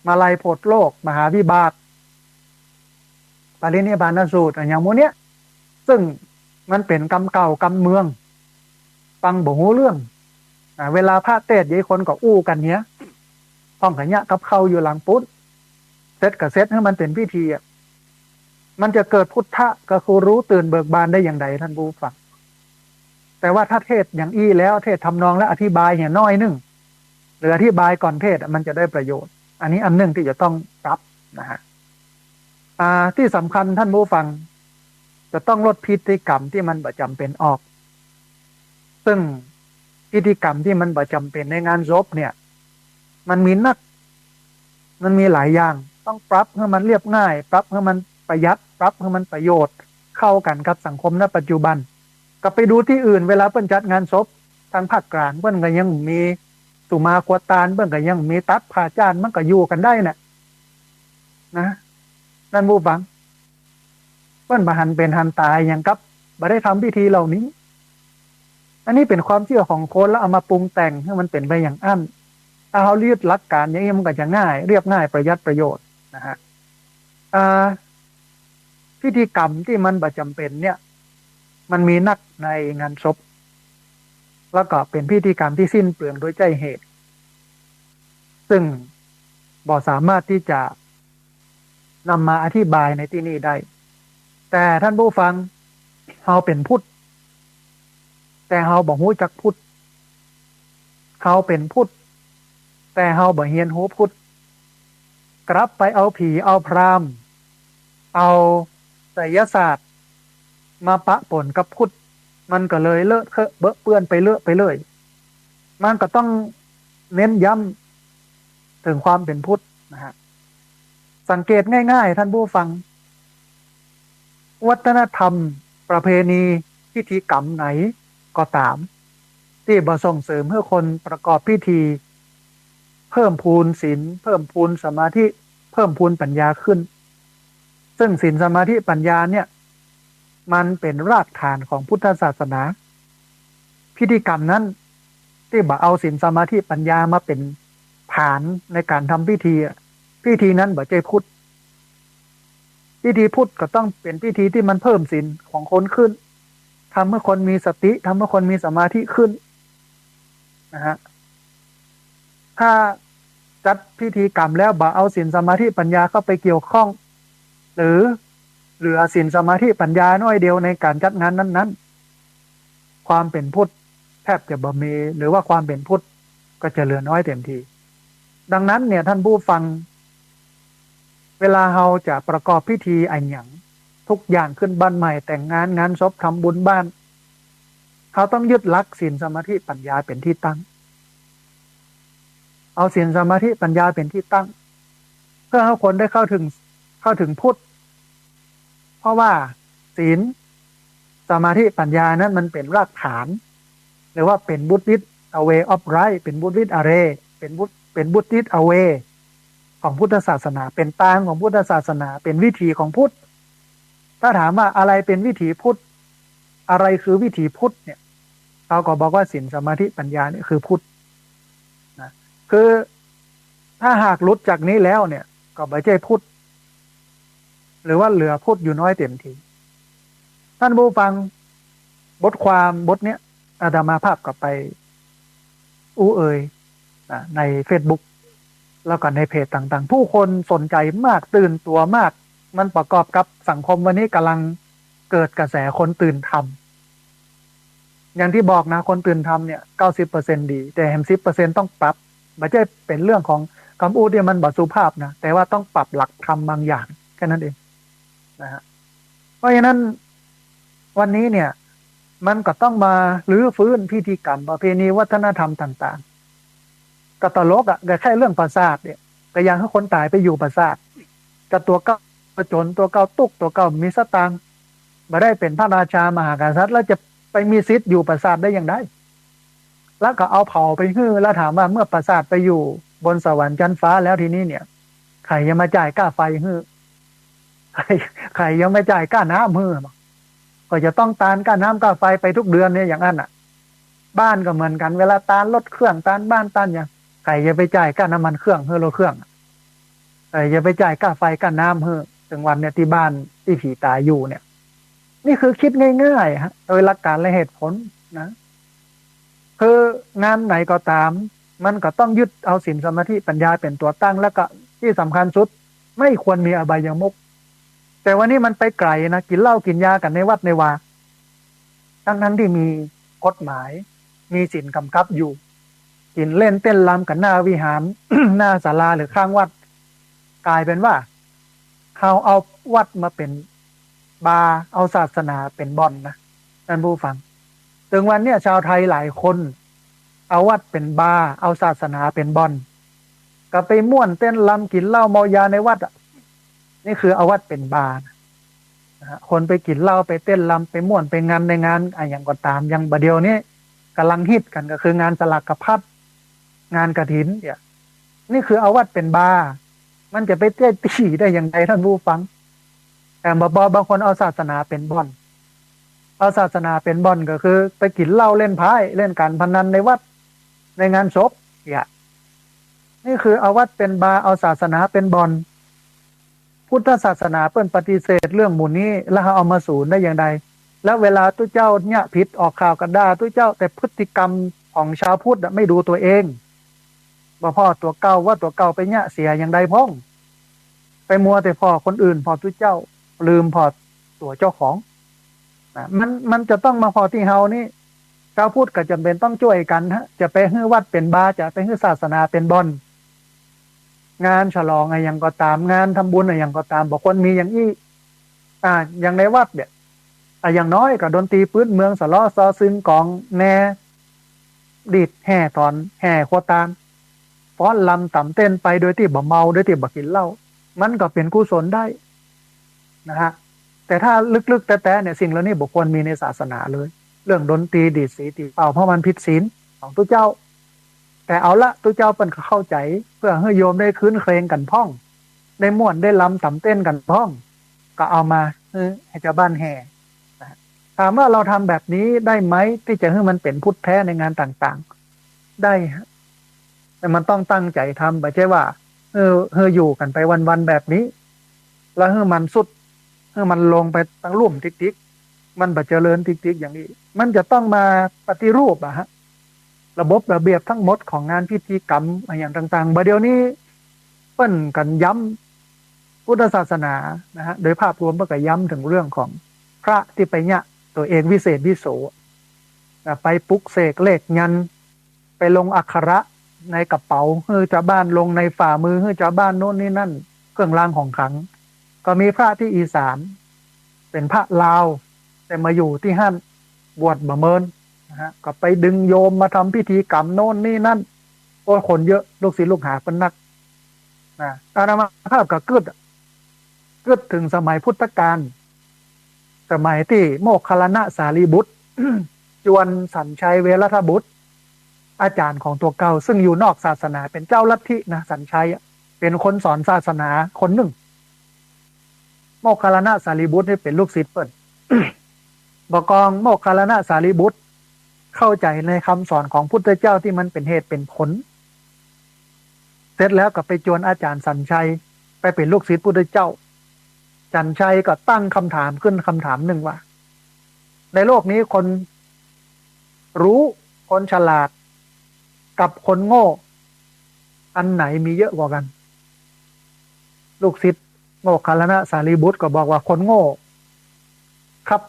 มาลัยโผตโลก มหาวิบาก ปรินิพพานสูตร อะหยังหมู่เนี้ย ซึ่งมันเป๋นกำเก่ากำเมือง ฟังบ่ฮู้เรื่อง อ่า เวลาพระเตสน์ ยายคนก็อู้กั๋นเหีย พ่องกั๋นเยียะกับข้าวอยู่หลังปู๊น เสร็จก็เสร็จ หื้อมันเป๋นพิธีอะ มันจะเกิดพุทธะ ก็คือรู้ตื่นเบิกบานได้อย่างใดท่านผู้ฟัง แต่ว่าถ้าเทศน์อย่างอี้แล้ว เทศน์ทำนองและอธิบายเหียน้อยหนึ่ง หรืออธิบายก่อนเทศน์อะ มันจะได้ประโยชน์ อันนี้อันหนึ่งที่จะต้องปรับนะฮะ อ่า ที่สำคัญท่านผู้ฟัง จะต้องลดพิธีกรรมที่มันบ่จ๋ำเป๋นออก ซึ่งพิธีกรรมที่มันบ่จ๋ำเป๋นในงานศพเนี่ย มันมีนัก มันมีหลายอย่าง ต้องปรับหื้อมันเรียบง่าย ปรับหื้อมันประหยัด ปรับหื้อมันประโยชน์ เข้ากั๋นกับสังคม ณ ปัจจุบัน ก็ไปดูตี้อื่น เวลาเปิ้นจัดงานศพ ตางภาคกลางเปิ้นก็ยังมีสุมากั๋วตาน เปิ้นก็ยังมีตัดผ้าจ้าน มันก็อยู่กั๋นได้น่ะ นะ ท่านผู้ฟัง เปิ้นบ่หันเป๋นหันต๋ายหยังกับบ่ได้ทำพิธีเหล่านี้ อันนี้เป๋นความเจื้อของคน แล้วเอามาปรุงแต่งหื้อมันเป๋นไปอย่างอั้น ถ้าเฮายึดหลักก๋านอย่างอี้มันก็จะง่าย เรียบง่าย ประหยัดประโยชน์นะฮะ อ่า พิธีกรรมที่มันบ่จ๋ำเป๋นเนี่ย มันมีนักในงานศพ แล้วก็เป๋นพิธีกรรมที่สิ้นเปลืองโดยใจ้เหตุ ซึ่งบ่สามารถที่จะนำมาอธิบายในตี้นี่ได้ แต่ท่านผู้ฟัง เฮาเป๋นพุทธ แต่เฮาบ่ฮู้จักพุทธ เฮาเป๋นพุทธ แต่เฮาบ่เฮียนฮู้พุทธ กลับไปเอาผีเอาพราหมณ์ เอาไสยศาสตร์ มาปะปนกับพุทธ มันก็เลยเลอะเทอะเปอะเปื้อนไปเลอะไปเลย มันก็ต้องเน้นย้ำถึงความเป๋นพุทธนะฮะ สังเกตง่ายๆ ท่านผู้ฟัง วัฒนธรรม ประเพณี พิธีกรรมไหนก็ต๋าม ตี้บ่ส่งเสริมหื้อคนประกอบพิธี เพิ่มพูนศีล เพิ่มพูนสมาธิ เพิ่มพูนปัญญาขึ้น ซึ่งศีล สมาธิ ปัญญาเนี่ย มันเป๋นรากฐานของพุทธศาสนา พิธีกรรมนั้น ตี้บ่เอาศีล สมาธิ ปัญญามาเป๋นฐานในก๋านทำพิธีอะ พิธีนั้นบ่ใจ้พุทธ พิธีพุทธก็ต้องเป๋นพิธีตี้มันเพิ่มศีลของคนขึ้น ทำหื้อคนมีสติ ทำหื้อคนมีสมาธิขึ้นนะฮะ ถ้าจัดพิธีกรรมแล้วบ่เอาศีล สมาธิ ปัญญาเข้าไปเกี่ยวข้อง หรือเหลือศีล สมาธิ ปัญญาน้อยเดียวในก๋านจัดงานนั้นๆ ความเป๋นพุทธแทบจะบ่มี หรือว่าความเป๋นพุทธก็จะเหลือน้อยเต็มที ดังนั้นเนี่ยท่านผู้ฟัง เวลาเฮาจะประกอบพิธีอะหยัง ทุกอย่าง ขึ้นบ้านใหม่ แต่งงาน งานศพ ทำบุญบ้าน เฮาต้องยึดหลักศีล สมาธิ ปัญญาเป๋นตี้ตั้ง เอาศีล สมาธิ ปัญญาเป๋นตี้ตั้ง เพื่อหื้อคนได้เข้าถึง เข้าถึงพุทธ เพราะว่าศีล สมาธิ ปัญญานั้นมันเป๋นรากฐาน หรือว่าเป๋น Buddhist way of life เป๋น Buddhist way เป๋น Bud- เป๋น Buddhist way ของพุทธศาสนา เป๋นตางของพุทธศาสนา เป๋นวิถีของพุทธ ถ้าถามว่าอะไรเป๋นวิถีพุทธ อะไรคือวิถีพุทธเนี่ย เขาก็บอกว่าศีล สมาธิ ปัญญาเนี่ยคือพุทธนะ คือถ้าหากหลุดจากนี้แล้วเนี่ย ก็บ่ใจ้พุทธ หรือว่าเหลือพุทธอยู่น้อยเต็มที ท่านผู้ฟัง บทความบทเนี้ย อาตมาภาพก็ไปอู้เอ่ยนะ ในเฟซบุ๊ก แล้วก็ในเพจต่างๆ ผู้คนสนใจมาก ตื่นตั๋วมาก มันประกอบกับสังคมวันนี้ก๋ำลังเกิดกระแสคนตื่นธรรม อย่างตี้บอกนะ คนตื่นธรรมเนี่ย เก้าสิบเปอร์เซ็นต์ ดี แต่แหม สิบเปอร์เซ็นต์ ต้องปรับ บ่ใจ้เป๋นเรื่องของกำอู้ตี้มันบ่สุภาพนะ แต่ว่าต้องปรับหลักธรรมบางอย่าง แค่นั้นเองนะฮะ เพราะฉะนั้นวันนี้เนี่ย มันก็ต้องมารื้อฟื้นพิธีกรรม ประเพณี วัฒนธรรมต่างๆ ก็ตลกอะ ก็แค่เรื่องปราสาทเนี่ย ก็อยากหื้อคนต๋ายไปอยู่ปราสาท ก็ตั๋วเก่าตั๋วจ๋น ตั๋วเก่าตุ๊ก ตั๋วเก่ามีสตางค์ บ่ได้เป๋นพระราชามหากษัตริย์ แล้วจะไปมีสิทธิ์อยู่ปราสาทได้อย่างใด แล้วก็เอาเผาไปหื้อ แล้วถามว่าเมื่อปราสาทไปอยู่บนสวรรค์จั๊นฟ้าแล้วทีนี้เนี่ย ใผจะมาจ่ายค่าไฟหื้อ ใผ ใผยังไปจ่ายก้าน้ำหื้อ ก็จะต้องตานก้าน้ำก้าไฟไปกู้เดือนเนี่ย อย่างนั้นน่ะ บ้านก็เหมือนกั๋น เวลาตานรถเครื่อง ตานบ้าน ตานหยัง ใผจะไปจ่ายก้าน้ำมันเครื่องหื้อรถเครื่อง ใผจะไปจ่ายก้าไฟก้าน้ำหื้อ เถิงวันเนี่ยตี้บ้านตี้ผีต๋ายอยู่เนี่ย นี่คือคิดง่ายๆ ฮะ โดยหลักการและเหตุผลนะ คืองานไหนก็ต๋าม มันก็ต้องยึดเอาศีลสมาธิปัญญาเป๋นตั๋วตั้ง แล้วก็ตี้สำคัญสุด ไม่ควรมีอบายมุข แต่วันนี้มันไปไก๋นะ กิ๋นเหล้ากิ๋นยากั๋นในวัดในวา ทั้งๆ ตี้มีกฎหมาย มีศีลก๋ำกับอยู่ กิ๋นเล่นเต้นรำกั๋นหน้าวิหาร หน้าศาลาหรือข้างวัด ก๋ายเป๋นว่า เฮาเอาวัดมาเป๋นบาร์ เอาศาสนาเป๋นบ่อนนะ ต้านผู้ฟัง เถิงวันเนี่ยชาวไทยหลายคน เอาวัดเป๋นบาร์ เอาศาสนาเป๋นบ่อน ก็ไปม่วนเต้นรำกิ๋นเหล้าเมายาในวัดอะ นี่คือเอาวัดเป๋นบาร์นะ นะฮะ คนไปกิ๋นเหล้า ไปเต้นรำ ไปม่วนไปงันในงานอะหยังก็ต๋าม อย่างบ่าเดี่ยวนี้ก่ำลังฮิตกั๋นก็คืองานสลากพัด งานกฐินเนี่ย นี่คือเอาวัดเป๋นบาร์ มันจะไปเต๊ตี้ได้อย่างไรต้านผู้ฟัง แต่บ่า บ่า บางคนเอาศาสนาเป๋นบ่อน เอาศาสนาเป๋นบ่อนก็คือไปกิ๋นเหล้าเล่นไพ่เล่นก๋านพนันในวัด ในงานศพเนี่ย นี่คือเอาวัดเป๋นบาร์ เอาศาสนาเป๋นบ่อน พุทธศาสนาเปิ้นปฏิเสธเรื่องหมู่นี้ แล้วเอามาสูนได้อย่างไร แล้วเวลาตุ๊เจ้าเยียะผิดออกข่าวก็ด่าตุ๊เจ้า แต่พฤติกรรมของชาวพุทธอะไม่ดูตัวเอง บ่ผ่อตั๋วเก่าว่าตั๋วเก่าไปเยียะเสียอย่างใดพ่อง ไปมัวแต่ผ่อคนอื่น ผ่อตุ๊เจ้า ลืมผ่อตั๋วเจ้าของ นะ มัน มันจะต้องมาผ่อตี้เฮานี่ ชาวพุทธก็จ๋ำเป๋นต้องจ้วยกั๋นฮะ จะไปหื้อวัดเป๋นบาร์ จะไปหื้อศาสนาเป๋นบ่อน งานฉลองอะหยังก็ต๋าม งานทำบุญอะหยังก็ต๋าม บ่ควรมีอย่างอี้ อ่า อย่างในวัดเนี่ย อ่ะ อย่างน้อยก็ดนตรีปื๊ดเมือง สะเลาะซอซึง ก๋องแน ดีดแห่ถอน แห่ครัวตาน ฟ้อนรำต๋ำเต้นไปโดยตี้บ่เมา โดยตี้บ่กิ๋นเหล้า มันก็เป๋นกุศลได้นะฮะ แต่ถ้าลึกๆ แต๊ๆ เนี่ย สิ่งเหล่านี้บ่ควรมีในศาสนาเลย เรื่องดนตรีดีดสีตีเป่า เพราะมันผิดศีลของตุ๊เจ้า แต่เอาละ ตุ๊เจ้าเปิ้นก็เข้าใจ๋ เปื้อหื้อโยมได้ครื้นเครงกั๋นพ่อง ได้ม่วนได้รำต๋ำเต้นกั๋นพ่อง ก็เอามาหื้อ หื้อจาวบ้านแห่นะ ถามว่าเราทำแบบนี้ได้ไหม ตี้จะหื้อมันเป๋นพุทธแท้ในงานต่างๆ ได้ฮะ แต่มันต้องตั้งใจ๋ทำ บ่ใจ้ว่า เออ หื้ออยู่กั๋นไปวันๆ แบบนี้ แล้วหื้อมันทรุด หื้อมันลงไปตังลุ่มติ๊กๆ มันบ่เจริญติ๊กๆ อย่างอี้ มันจะต้องมาปฏิรูปอะฮะ ระบบระเบียบทั้งหมดของงานพิธีกรรมอะหยังต่างๆ บ่าเดี่ยวนี้เปิ้นกั๋นย้ำพุทธศาสนานะฮะ โดยภาพรวมเปิ้นก็ย้ำเถิงเรื่องของพระตี้ไปเยียะตั๋วเองวิเศษวิโสนะ ไปปลุกเสกเลขยันต์ ไปลงอักขระในกระเป๋า หื้อจาวบ้าน ลงในฝ่ามือ หื้อจาวบ้านโน้นนี่นั่น เครื่องรางของขลัง ก็มีพระตี้อีสาน เป๋นพระลาว แต่มาอยู่ตี้หั้น บวชบ่เมินนะฮะ ก็ไปดึงโยมมาทำพิธีกรรมโน้นนี่นั่น โอ้ย คนเยอะ ลูกศิษย์ลูกหาเปิ้นนักนะ อาตมาภาพก็กึ๊ดอะ กึ๊ดเถิงสมัยพุทธกาล สมัยตี้โมคคัลลานะสารีบุตร จวนสัญชัยเวรัตบุตร อาจ๋ารย์ของตั๋วเก่า ซึ่งอยู่นอกศาสนา เป๋นเจ้าลัทธินะ สัญชัยอะ เป๋นคนสอนศาสนาคนนึ่ง โมคคัลลานะสารีบุตรนี่เป๋นลูกศิษย์เปิ้น บ่ากองโมคคัลลานะสารีบุตร เข้าใจ๋ในกำสอนของพุทธเจ้าตี้มันเป๋นเหตุเป๋นผล เสร็จแล้วก็ไปจวนอาจ๋ารย์สัญชัย ไปเป๋นลูกศิษย์พุทธเจ้า สัญชัยก็ตั้งกำถามขึ้นกำถามนึ่งว่า ในโลกนี้คนรู้ คนฉลาด กับคนโง่ อันไหนมีเยอะกว่ากั๋น ลูกศิษย์โมคคัลลานะสารีบุตรก็บอกว่าคนโง่ ครับ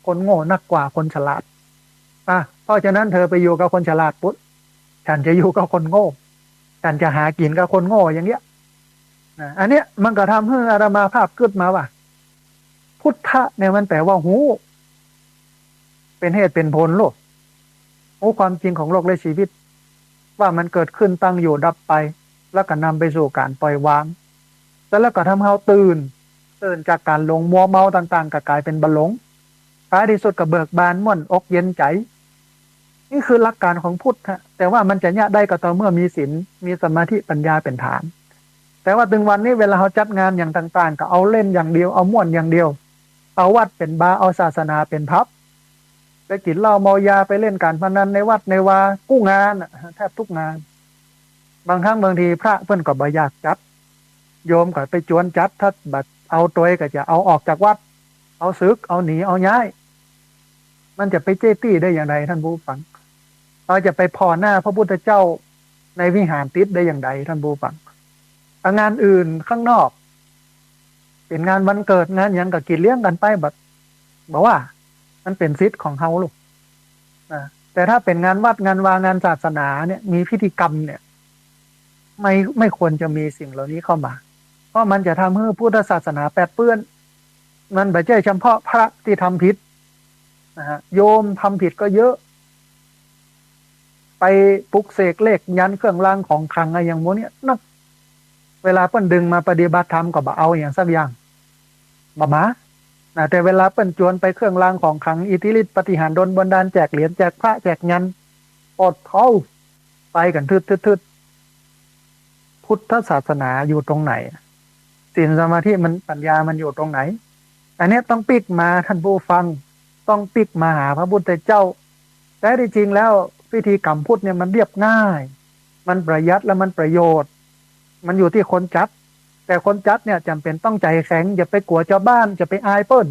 คนโง่นักกว่าคนฉลาด อ่ะ เพราะฉะนั้นเธอไปอยู่กับคนฉลาดปุ๊บ ฉันจะอยู่กับคนโง่ ฉันจะหากิ๋นกับคนโง่อย่างเงี้ยนะ อันเนี้ยมันก็ทำหื้ออาตมาภาพกึ๊ดมาว่า พุทธะเนี่ยมันแป๋ว่าฮู้ เป๋นเหตุเป๋นผลโลก ฮู้ความจริงของโลกและชีวิต ว่ามันเกิดขึ้นตั้งอยู่ดับไป แล้วก็นำไปสู่ก๋านปล่อยวาง แล้วก็ทำหื้อเฮาตื่น ตื่นจากก๋านหลงมัวเมาต่างๆ ก็ก๋ายเป๋นบ่หลง ท้ายตี้สุดก็เบิกบานม่วนอกเย็นใจ๋ นี่คือหลักการของพุทธฮะ แต่ว่ามันจะเยียะได้ก็ต่อเมื่อมีศีล มีสมาธิปัญญาเป๋นฐาน แต่ว่าตึงวันนี้เวลาเฮาจัดงานอย่างต่างๆ ก็เอาเล่นอย่างเดียว เอาม่วนอย่างเดียว เอาวัดเป๋นบาร์ เอาศาสนาเป๋นผับ ไปกิ๋นเหล้าเมายา ไปเล่นก๋านพนันในวัดในวากู้งานน่ะ แทบกู้งาน บางครั้งบางทีพระเปิ้นก็บ่อยากจัด โยมก็ไปจวนจัด ถ้าบ่เอาตวยก็จะเอาออกจากวัด เอาสึก เอาหนี เอาย้าย มันจะไปเจ๊ตี้ได้อย่างใดท่านผู้ฟัง เฮาจะไปผ่อหน้าพระพุทธเจ้าในวิหารติดได้อย่างใดท่านผู้ฟัง อ่ะ งานอื่นข้างนอก เป๋นงานวันเกิดงานหยังก็กิ๋นเลี้ยงกั๋นไป บ่ บ่ว่า มันเป๋นสิทธิ์ของเฮาลูกนะ แต่ถ้าเป๋นงานวัดงานวางานศาสนาเนี่ย มีพิธีกรรมเนี่ย ไม่ ไม่ควรจะมีสิ่งเหล่านี้เข้ามา เพราะมันจะทำหื้อพุทธศาสนาแปดเปื้อน มันบ่ใจ้เฉพาะพระตี้ทำผิดนะฮะ โยมทำผิดก็เยอะ ไปปลุกเสกเลขยันต์เครื่องรางของขลังอะหยังหมู่เนี่ยนัก เวลาเปิ้นดึงมาปฏิบัติธรรมก็บ่เอาอะหยังสักอย่าง บ่มานะ แต่เวลาเปิ้นจวนไปเครื่องรางของขลัง อิทธิฤทธิ์ปาฏิหาริย์ดลบันดาล แจกเหรียญ แจกพระ แจกยันต์ โอดเถ้า ไปกั๋นทึดๆๆ พุทธศาสนาอยู่ตรงไหน ศีลสมาธิมัน ปัญญามันอยู่ตรงไหน อันเนี้ยต้องปิ๊กมาท่านผู้ฟัง ต้องปิ๊กมาหาพระพุทธเจ้า แท้ที่จริงแล้วพิธีกรรมพุทธเนี่ยมันเรียบง่าย มันประหยัดและมันประโยชน์ มันอยู่ตี้คนจัด แต่คนจัดเนี่ยจ๋ำเป๋นต้องใจ๋แข็ง อย่าไปกั๋วจาวบ้าน อย่าไปอายเปิ้น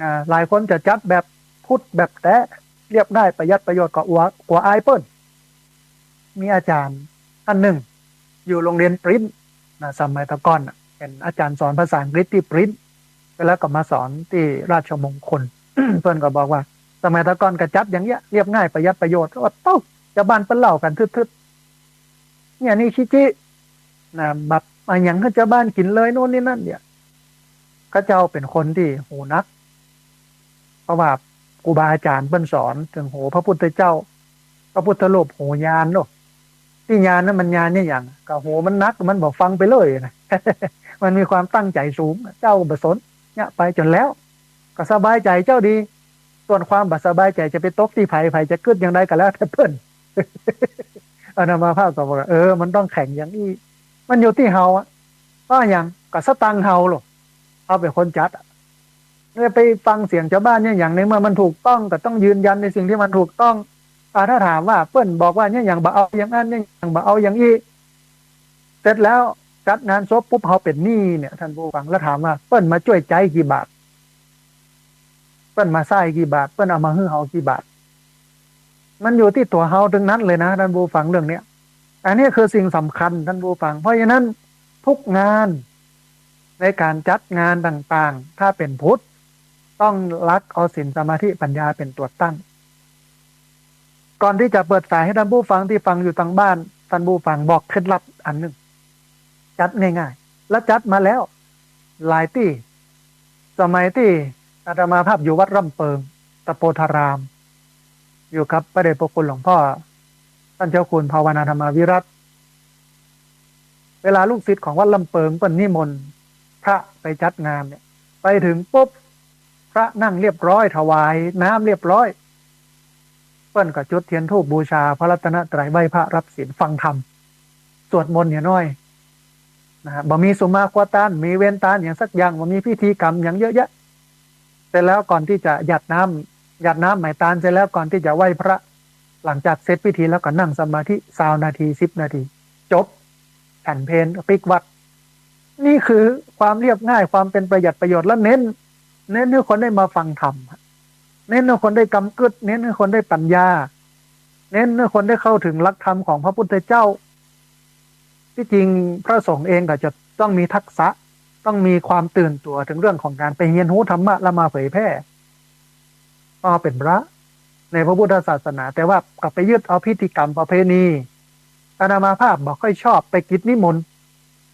นะ หลายคนจะจัดแบบพุทธแบบแต๊ เรียบง่ายประหยัดประโยชน์ ก็กั๋ว กั๋วอายเปิ้น มีอาจ๋ารย์ต้านนึ่ง อยู่โรงเรียนปริ้นท์นะ สมัยตะก่อนน่ะ เป๋นอาจ๋ารย์สอนภาษาอังกฤษตี้ปริ้นท์ แล้วก็มาสอนตี้ราชมงคล เปิ้นก็บอกว่า สมัยตะก่อนก็จัดอย่างเงี้ย เรียบง่ายประหยัดประโยชน์ ก็ว่าเต้า จาวบ้านเปิ้นเล่ากั๋นทึดๆ เนี่ยนี่ขี้จินะ แบบอะหยังหื้อจาวบ้านกิ๋นเลยโน่นนี่นั่นเนี่ย ข้าเจ้าเป๋นคนตี้หูหนัก เพราะว่าครูบาอาจ๋ารย์เปิ้นสอนเถิงหัวพระพุทธเจ้า พระพุทธรูปหัวญาณเนาะ ตี้ญาณนั้นมันญาณเนี่ยหยัง ก็หัวมันหนัก มันบ่ฟังไปเลยนะ มันมีความตั้งใจ๋สูง เจ้าก็บ่สน เนี่ยไปจ๋นแล้ว ก็สบายใจ๋เจ้าดี ส่วนความบ่สบายใจ๋จะไปตกตี้ใผ ใผจะกึ๊ดอย่างใดก็แล้วแต่เปิ้น อาตมาภาพก็บอกว่า เออ มันต้องแข็งอย่างอี้ มันอยู่ตี้เฮาอะ เพราะหยัง ก็สตางค์เฮาโลด เฮาเป๋นคนจัดอะ เนี่ยไปฟังเสียงจาวบ้านเนี่ยหยัง ในเมื่อมันถูกต้องก็ต้องยืนยันในสิ่งตี้มันถูกต้อง อ่า ถ้าถามว่าเปิ้นบอกว่าเนี่ยหยังบ่เอาอย่างอั้น เนี่ยหยังบ่เอาอย่างอี้ เสร็จแล้วจัดงานศพปุ๊บ เฮาเป๋นหนี้เนี่ย ท่านผู้ฟัง แล้วถามว่าเปิ้นมาจ้วยใจ๊กี่บาท เปิ้นมาใซ้กี่บาท เปิ้นเอามาหื้อเฮากี่บาท มันอยู่ตี้ตั๋วเฮาตึงนั้นเลยนะ ท่านผู้ฟัง เรื่องเนี้ย อันนี้คือสิ่งสำคัญ ท่านผู้ฟัง เพราะฉะนั้นทุกงานในก๋านจัดงานต่างๆ ถ้าเป๋นพุทธ ต้องหลักเอาศีลสมาธิปัญญาเป๋นตั๋วตั้ง ก่อนตี้จะเปิดสายหื้อท่านผู้ฟังตี้ฟังอยู่ตางบ้าน ท่านผู้ฟัง บอกเคล็ดลับอันนึ่ง จัดง่ายๆ และจัดมาแล้วหลายตี้ สมัยตี้อาตมาภาพอยู่วัดร่ำเปิง ตะโปธาราม อยู่กับพระเดชพระคุณหลวงพ่อ ท่านเจ้าคุณภาวนาธรรมาวิรัติ เวลาลูกศิษย์ของวัดร่ำเปิงเปิ้นนิมนต์พระไปจัดงานเนี่ย ไปเถิงปุ๊บ พระนั่งเรียบร้อย ถวายน้ำเรียบร้อย เปิ้นก็จุดเทียนธูปบูชาพระรัตนตรัย ไหว้พระรับศีล ฟังธรรม สวดมนต์เนี่ยน้อยนะฮะ บ่มีสุมาครัวตาน มีเวรตานอย่างสักอย่าง บ่มีพิธีกรรมอย่างเยอะแยะ เสร็จแล้วก่อนตี้จะหยาดน้ำ หยาดน้ำหมายตานเสร็จแล้ว ก่อนตี้จะไหว้พระ หลังจากเสร็จพิธีแล้วก็นั่งสมาธิซาวนาที สิบนาที จบ ฉันเพล ปิ๊กวัตร นี่คือความเรียบง่าย ความเป๋นประหยัดประโยชน์ และเน้น เน้นหื้อคนได้มาฟังธรรม เน้นหื้อคนได้กำกึ๊ด เน้นหื้อคนได้ปัญญา เน้นหื้อคนได้เข้าเถิงหลักธรรมของพระพุทธเจ้า ตี้จริงพระสงฆ์เองก็จะต้องมีทักษะ ต้องมีความตื่นตั๋วเถิงเรื่องของก๋านไปเฮียนฮู้ธรรมะแล้วมาเผยแพร่ ก็เป๋นพระในพระพุทธศาสนา แต่ว่าก็ไปยึดเอาพิธีกรรมประเพณี อาตมาภาพบ่ค่อยชอบไปกิจนิมนต์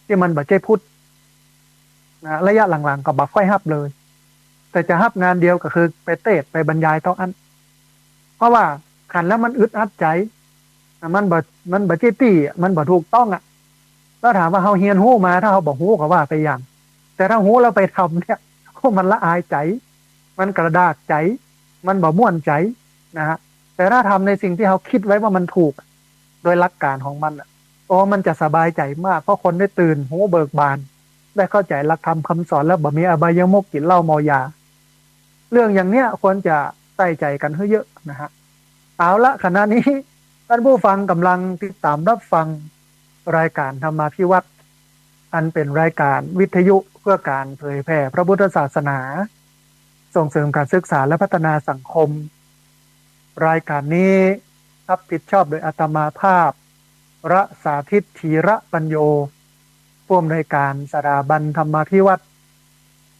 ตี้มันบ่ใจ้พุทธนะ ระยะหลังๆ ก็บ่ค่อยฮับเลย แต่จะฮับงานเดียวก็คือไปเตสน์ไปบรรยายเต้าอั้น เพราะว่าหันแล้วมันอึดอัดใจ๋ มันบ่ มันบ่ใจ้ตี้อะ มันบ่ถูกต้องอะ แล้วถามว่าเฮาเฮียนฮู้มา ถ้าเฮาบ่ฮู้ก็ว่าไปอย่าง แต่ถ้าฮู้แล้วไปทำเนี่ย โอ้ มันละอายใจ๋ มันกระดากใจ๋ มันบ่ม่วนใจ๋นะฮะ แต่ถ้าทำในสิ่งตี้เฮาคิดไว้ว่ามันถูกอะ โดยหลักการของมันอะ โอ้ มันจะสบายใจ๋มาก เพราะคนได้ตื่นหูเบิกบาน ได้เข้าใจ๋หลักธรรมคำสอน แล้วบ่มีอบายมุขกิ๋นเหล้าเมายา เรื่องอย่างเนี้ยควรจะใส่ใจ๋กั๋นหื้อเยอะนะฮะ เอาละ ขณะนี้ต้านผู้ฟังก่ำลังติดต๋ามรับฟังรายก๋านธรรมาภิวัฒน์ อันเป๋นรายก๋านวิทยุเพื่อก๋านเผยแผ่พระพุทธศาสนา ส่งเสริมก๋านศึกษาและพัฒนาสังคม รายก๋านนี้ฮับผิดชอบโดยอาตมาภาพ พระสาธิต ธีระปัญโญ ผู้อำนวยก๋านสถาบันธรรมาภิวัฒน์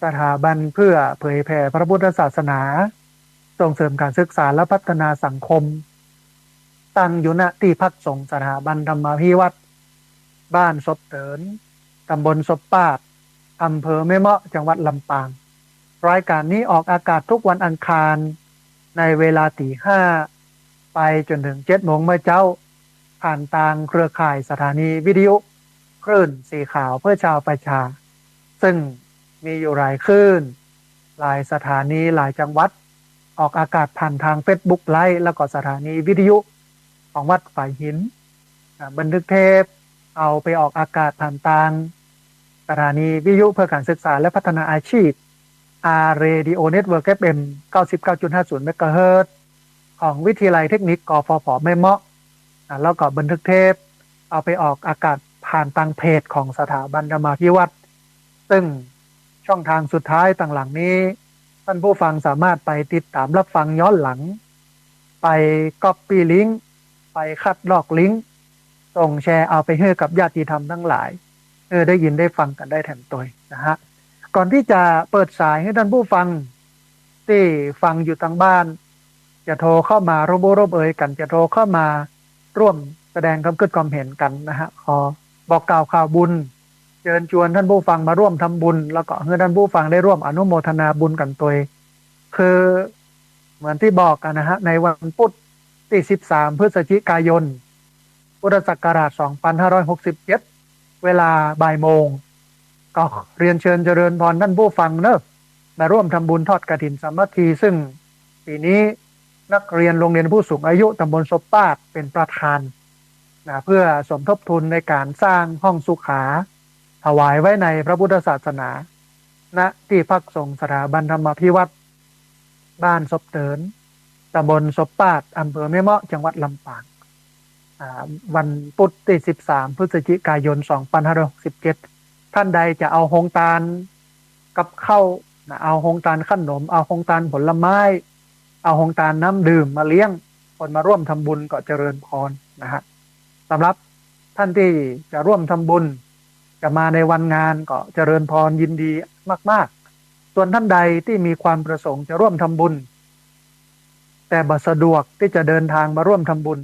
สถาบันเพื่อเผยแผ่พระพุทธศาสนา ส่งเสริมก๋านศึกษาและพัฒนาสังคม ตั้งอยู่ ณ ตี้พักสงฆ์สถาบันธรรมาภิวัฒน์ บ้านศพเติ๋น ต๋ำบลศพปาด อำเภอแม่เมาะ จังหวัดลำปาง รายก๋านนี้ออกอากาศทุกวันอังคาร ในเวลาตี๋ห้า ไปจ๋นเถิงเจ็ดโมงเมื่อเจ๊า ผ่านตางเครือข่ายสถานีวิทยุคลื่นสีขาวเพื่อชาวประชา ซึ่งมีอยู่หลายคลื่น หลายสถานี หลายจังหวัด ออกอากาศผ่านตางเฟซบุ๊กไลฟ์ แล้วก็สถานีวิทยุของวัดฝายหิน อ่า บันทึกเทป เอาไปออกอากาศผ่านตางสถานีวิทยุเพื่อก๋านศึกษาและพัฒนาอาชีพ อาร์ Radio Network เอฟ เอ็ม เก้าสิบเก้าจุดห้าศูนย์ เมกะเฮิรตซ์ ของวิทยาลัยเทคนิค กฟผ แม่เมาะ อ่า แล้วก็บันทึกเทป เอาไปออกอากาศผ่านตางเพจของสถาบันธรรมาภิวัฒน์ ซึ่งช่องทางสุดท้ายตางหลังนี้ ต้านผู้ฟังสามารถไปติดต๋ามรับฟังย้อนหลัง ไปก๊อปปี้ลิงก์ ไปคัดลอกลิงก์ ส่งแชร์เอาไปหื้อกับญาติธรรมตังหลาย หื้อได้ยินได้ฟังกั๋นได้แถมตวยนะฮะ ก่อนตี้จะเปิดสายหื้อต้านผู้ฟังตี้ฟังอยู่ตางบ้าน จะโทรเข้ามาร่วมอู้ร่วมเอยกั๋น จะโทรเข้ามาร่วมแสดงความกึ๊ดความเห็นกั๋นนะฮะ ขอบอกกล่าวข่าวบุญ เจิญจวนต้านผู้ฟังมาร่วมทำบุญ แล้วก็หื้อต้านผู้ฟังได้ร่วมอนุโมทนาบุญกั๋นตวย คือเหมือนตี้บอกกั๋นนะฮะ ในวันพุธตี้สิบสาม พฤศจิกายน พุทธศักราช สองพันห้าร้อยหกสิบเจ็ด เวลาบ่ายโมง ก็เรียนเชิญเจริญพรต้านผู้ฟังเนอะ มาร่วมทำบุญทอดกฐินสามัคคี ซึ่งปี๋นี้นักเรียนโรงเรียนผู้สูงอายุต๋ำบลศพปาดเป๋นประธานนะ เพื่อสมทบทุนในก๋านสร้างห้องสุขา ถวายไว้ในพระพุทธศาสนา ณ ตี้พักสงฆ์สถาบันธรรมาภิวัฒน์ บ้านศพเติ๋น ต๋ำบลศพปาด อำเภอแม่เมาะ จังหวัดลำปาง อ่า วันพุธตี้สิบสาม พฤศจิกายน สองพันห้าร้อยหกสิบเจ็ด ต้านใดจะเอาโฮงตานกับข้าวนะ เอาโฮงตานขนม เอาโฮงตานผลไม้ เอาโฮงตานน้ำดื่มมาเลี้ยงคนมาร่วมทำบุญก็เจริญพรนะฮะ สำหรับต้านตี้จะร่วมทำบุญ จะมาในวันงานก็เจริญพรยินดีมากๆ ส่วนต้านใดตี้มีความประสงค์จะร่วมทำบุญ แต่บ่สะดวกตี้จะเดินทางมาร่วมทำบุญ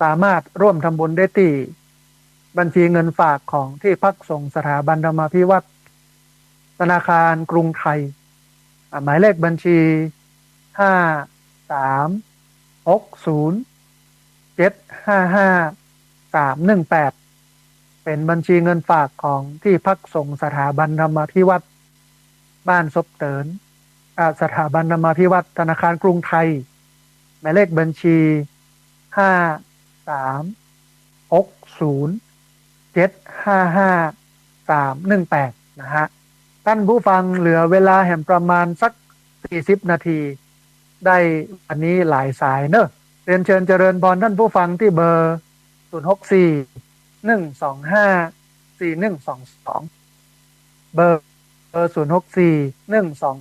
สามารถร่วมทำบุญได้ตี้บัญชีเงินฝากของตี้พักสงฆ์สถาบันธรรมาภิวัฒน์ ธนาคารกรุงไทย อ่า หมายเลขบัญชี ห้า สาม หก ศูนย์ เจ็ด ห้า ห้า สาม หนึ่ง แปด เป๋นบัญชีเงินฝากของตี้พักสงฆ์สถาบันธรรมาภิวัฒน์ บ้านศพเติ๋น อ่า สถาบันธรรมาภิวัฒน์ ธนาคารกรุงไทย หมายเลขบัญชี ห้า สาม หก ศูนย์ เจ็ด ห้า ห้า สาม หนึ่ง แปด นะฮะ ต้านผู้ฟังเหลือเวลาแหมประมาณสัก สี่สิบ นาที ได้วันนี้หลายสายเนอะ เรียนเชิญเจริญพรต้านผู้ฟังตี้เบอร์ ศูนย์ หก สี่ หนึ่ง สอง ห้า สี่ หนึ่ง สอง สอง เบอร์ เบอร์ ศูนย์ หก สี่ หนึ่ง สอง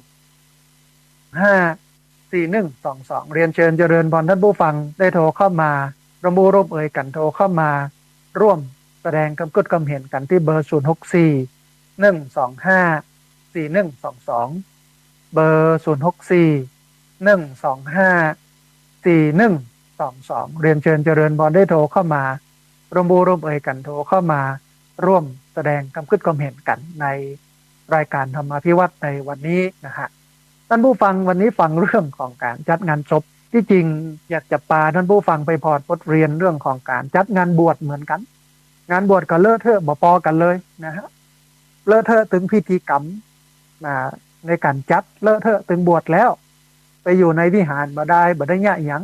ห้า สี่ หนึ่ง สอง สอง เรียนเชิญเจริญพรต้านผู้ฟังได้โทรเข้ามา ร่วมอู้ร่วมเอยกั๋นโทรเข้ามา ร่วมแสดงความกึ๊ดความเห็นกั๋นตี้เบอร์ ศูนย์ หก สี่ หนึ่ง สอง ห้า สี่ หนึ่ง สอง สอง เบอร์ ศูนย์ หก สี่ หนึ่ง สอง ห้า สี่ หนึ่ง สอง สอง เรียนเชิญเจริญพรได้โทรเข้ามา ร่วมอู้ร่วมเอยกั๋นโทรเข้ามา ร่วมแสดงความกึ๊ดความเห็นกั๋นในรายก๋านธรรมาภิวัฒน์ในวันนี้นะฮะ ต้านผู้ฟัง วันนี้ฟังเรื่องของก๋านจัดงานศพ ตี้จริงอยากจะปาต้านผู้ฟังไปพอดบทเรียนเรื่องของก๋านจัดงานบวชเหมือนกั๋น งานบวชก็เลอะเทอะบ่ปอกั๋นเลยนะฮะ เลอะเทอะตึงพิธีกรรม อ่า ในก๋านจัด เลอะเทอะตึงบวชแล้ว ไปอยู่ในวิหารบ่ได้ บ่ได้เยียะหยัง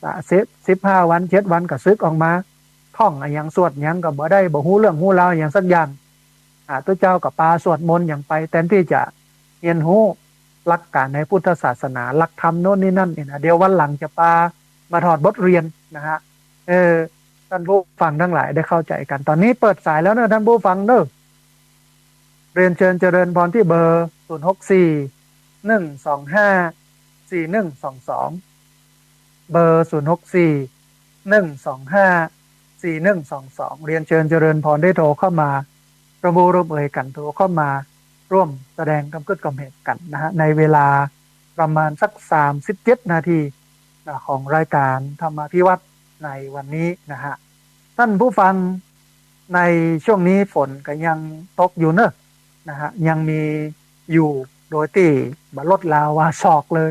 อ่า สิบ สิบห้าวัน เจ็ดวันก็สึกออกมา ข้องอะหยัง สวดหยังก็บ่ได้ บ่ฮู้เรื่องฮู้ราวอะหยังสักอย่าง อ่า ตุ๊เจ้าก็ปาสวดมนต์หยังไป แตนตี้จะเฮียนฮู้หลักการในพุทธศาสนา หลักธรรมโน่นนี่นั่นเนี่ยนะ เดี๋ยววันหลังจะปามาถอดบทเรียนนะฮะ เออ ท่านผู้ฟังทั้งหลายได้เข้าใจ๋กั๋น ต๋อนนี้เปิดสายแล้วเนอะ ท่านผู้ฟังเนอะ เรียนเชิญเจริญพรตี้เบอร์ ศูนย์หกสี่ หนึ่งสองห้า สี่หนึ่งสองสอง เบอร์ ศูนย์หกสี่ หนึ่งสองห้า สี่หนึ่งสองสอง เรียนเชิญเจริญพรได้โทรเข้ามา ร่วมอู้ร่วมเอยกั๋น โทรเข้ามาร่วมแสดงความกึ๊ดความเห็นกั๋นนะฮะ ในเวลาประมาณสัก สามสิบเจ็ดนาทีนะ ของรายการธรรมาภิวัฒน์ในวันนี้นะฮะ ท่านผู้ฟัง ในช่วงนี้ฝนก็ยังตกอยู่เนอะนะฮะ ยังมีอยู่โดยตี้บ่ลดลาวาศอกเลย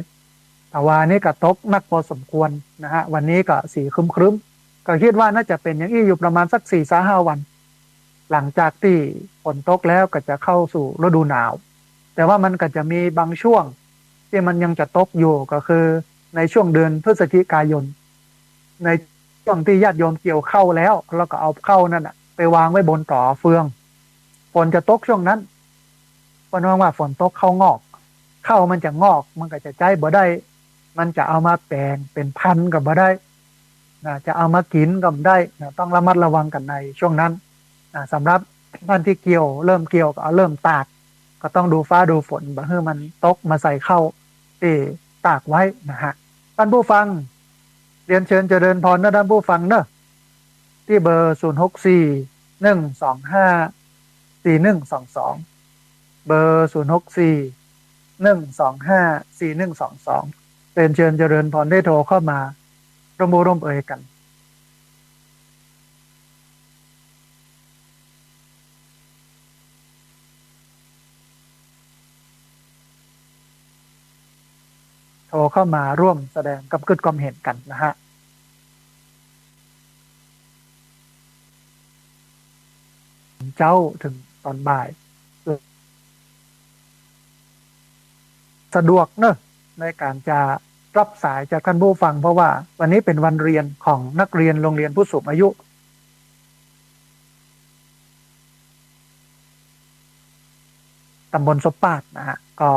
แต่ว่านี่ก็ตกหนักพอสมควรนะฮะ วันนี้ก็สีครึ้มๆ ก็คิดว่าน่าจะเป๋นอย่างอี้อยู่ประมาณสักสี่ซะห้าวัน หลังจากตี้ฝนตกแล้วก็จะเข้าสู่ฤดูหนาว แต่ว่ามันก็จะมีบางช่วงตี้มันยังจะตกอยู่ ก็คือในช่วงเดือนพฤศจิกายน ในช่วงตี้ญาติโยมเกี่ยวข้าวแล้ว แล้วก็เอาข้าวนั่นน่ะไปวางไว้บนต๋อเฟือง ฝนจะตกช่วงนั้น เปิ้นฮ้องว่าฝนตกข้าวงอก ข้าวมันจะงอก มันก็จะใจ๊บ่ได้ มันจะเอามาแป๋งเป๋นพันธุ์ก็บ่ได้นะ จะเอามากิ๋นก็บ่ได้นะ ต้องระมัดระวังกั๋นในช่วงนั้นนะ สำหรับต้านตี้เกี่ยว เริ่มเกี่ยวก็เอาเริ่มตาก ก็ต้องดูฟ้าดูฝน บ่หื้อมันตกมาใส่ข้าวตี้ตากไว้นะฮะ ท่านผู้ฟัง เรียนเชิญเจริญพรนะท่านผู้ฟังเนอะ ตี้เบอร์ ศูนย์หกสี่ หนึ่งสองห้า สี่หนึ่งสองสอง เบอร์ ศูนย์หกสี่ หนึ่งสองห้า สี่หนึ่งสองสอง เรียนเชิญเจริญพรได้โทรเข้ามาร่วมอู้ร่วมเอยกั๋น โทรเข้ามาร่วมแสดงความกึ๊ดความเห็นกั๋นนะฮะ เจ๊าเถิงต๋อนบ่าย สะดวกเนอะ ในก๋านจะรับสายจากท่านผู้ฟัง เพราะว่าวันนี้เป๋นวันเรียนของนักเรียนโรงเรียนผู้สูงอายุ ต๋ำบลสบปาดนะฮะ ก็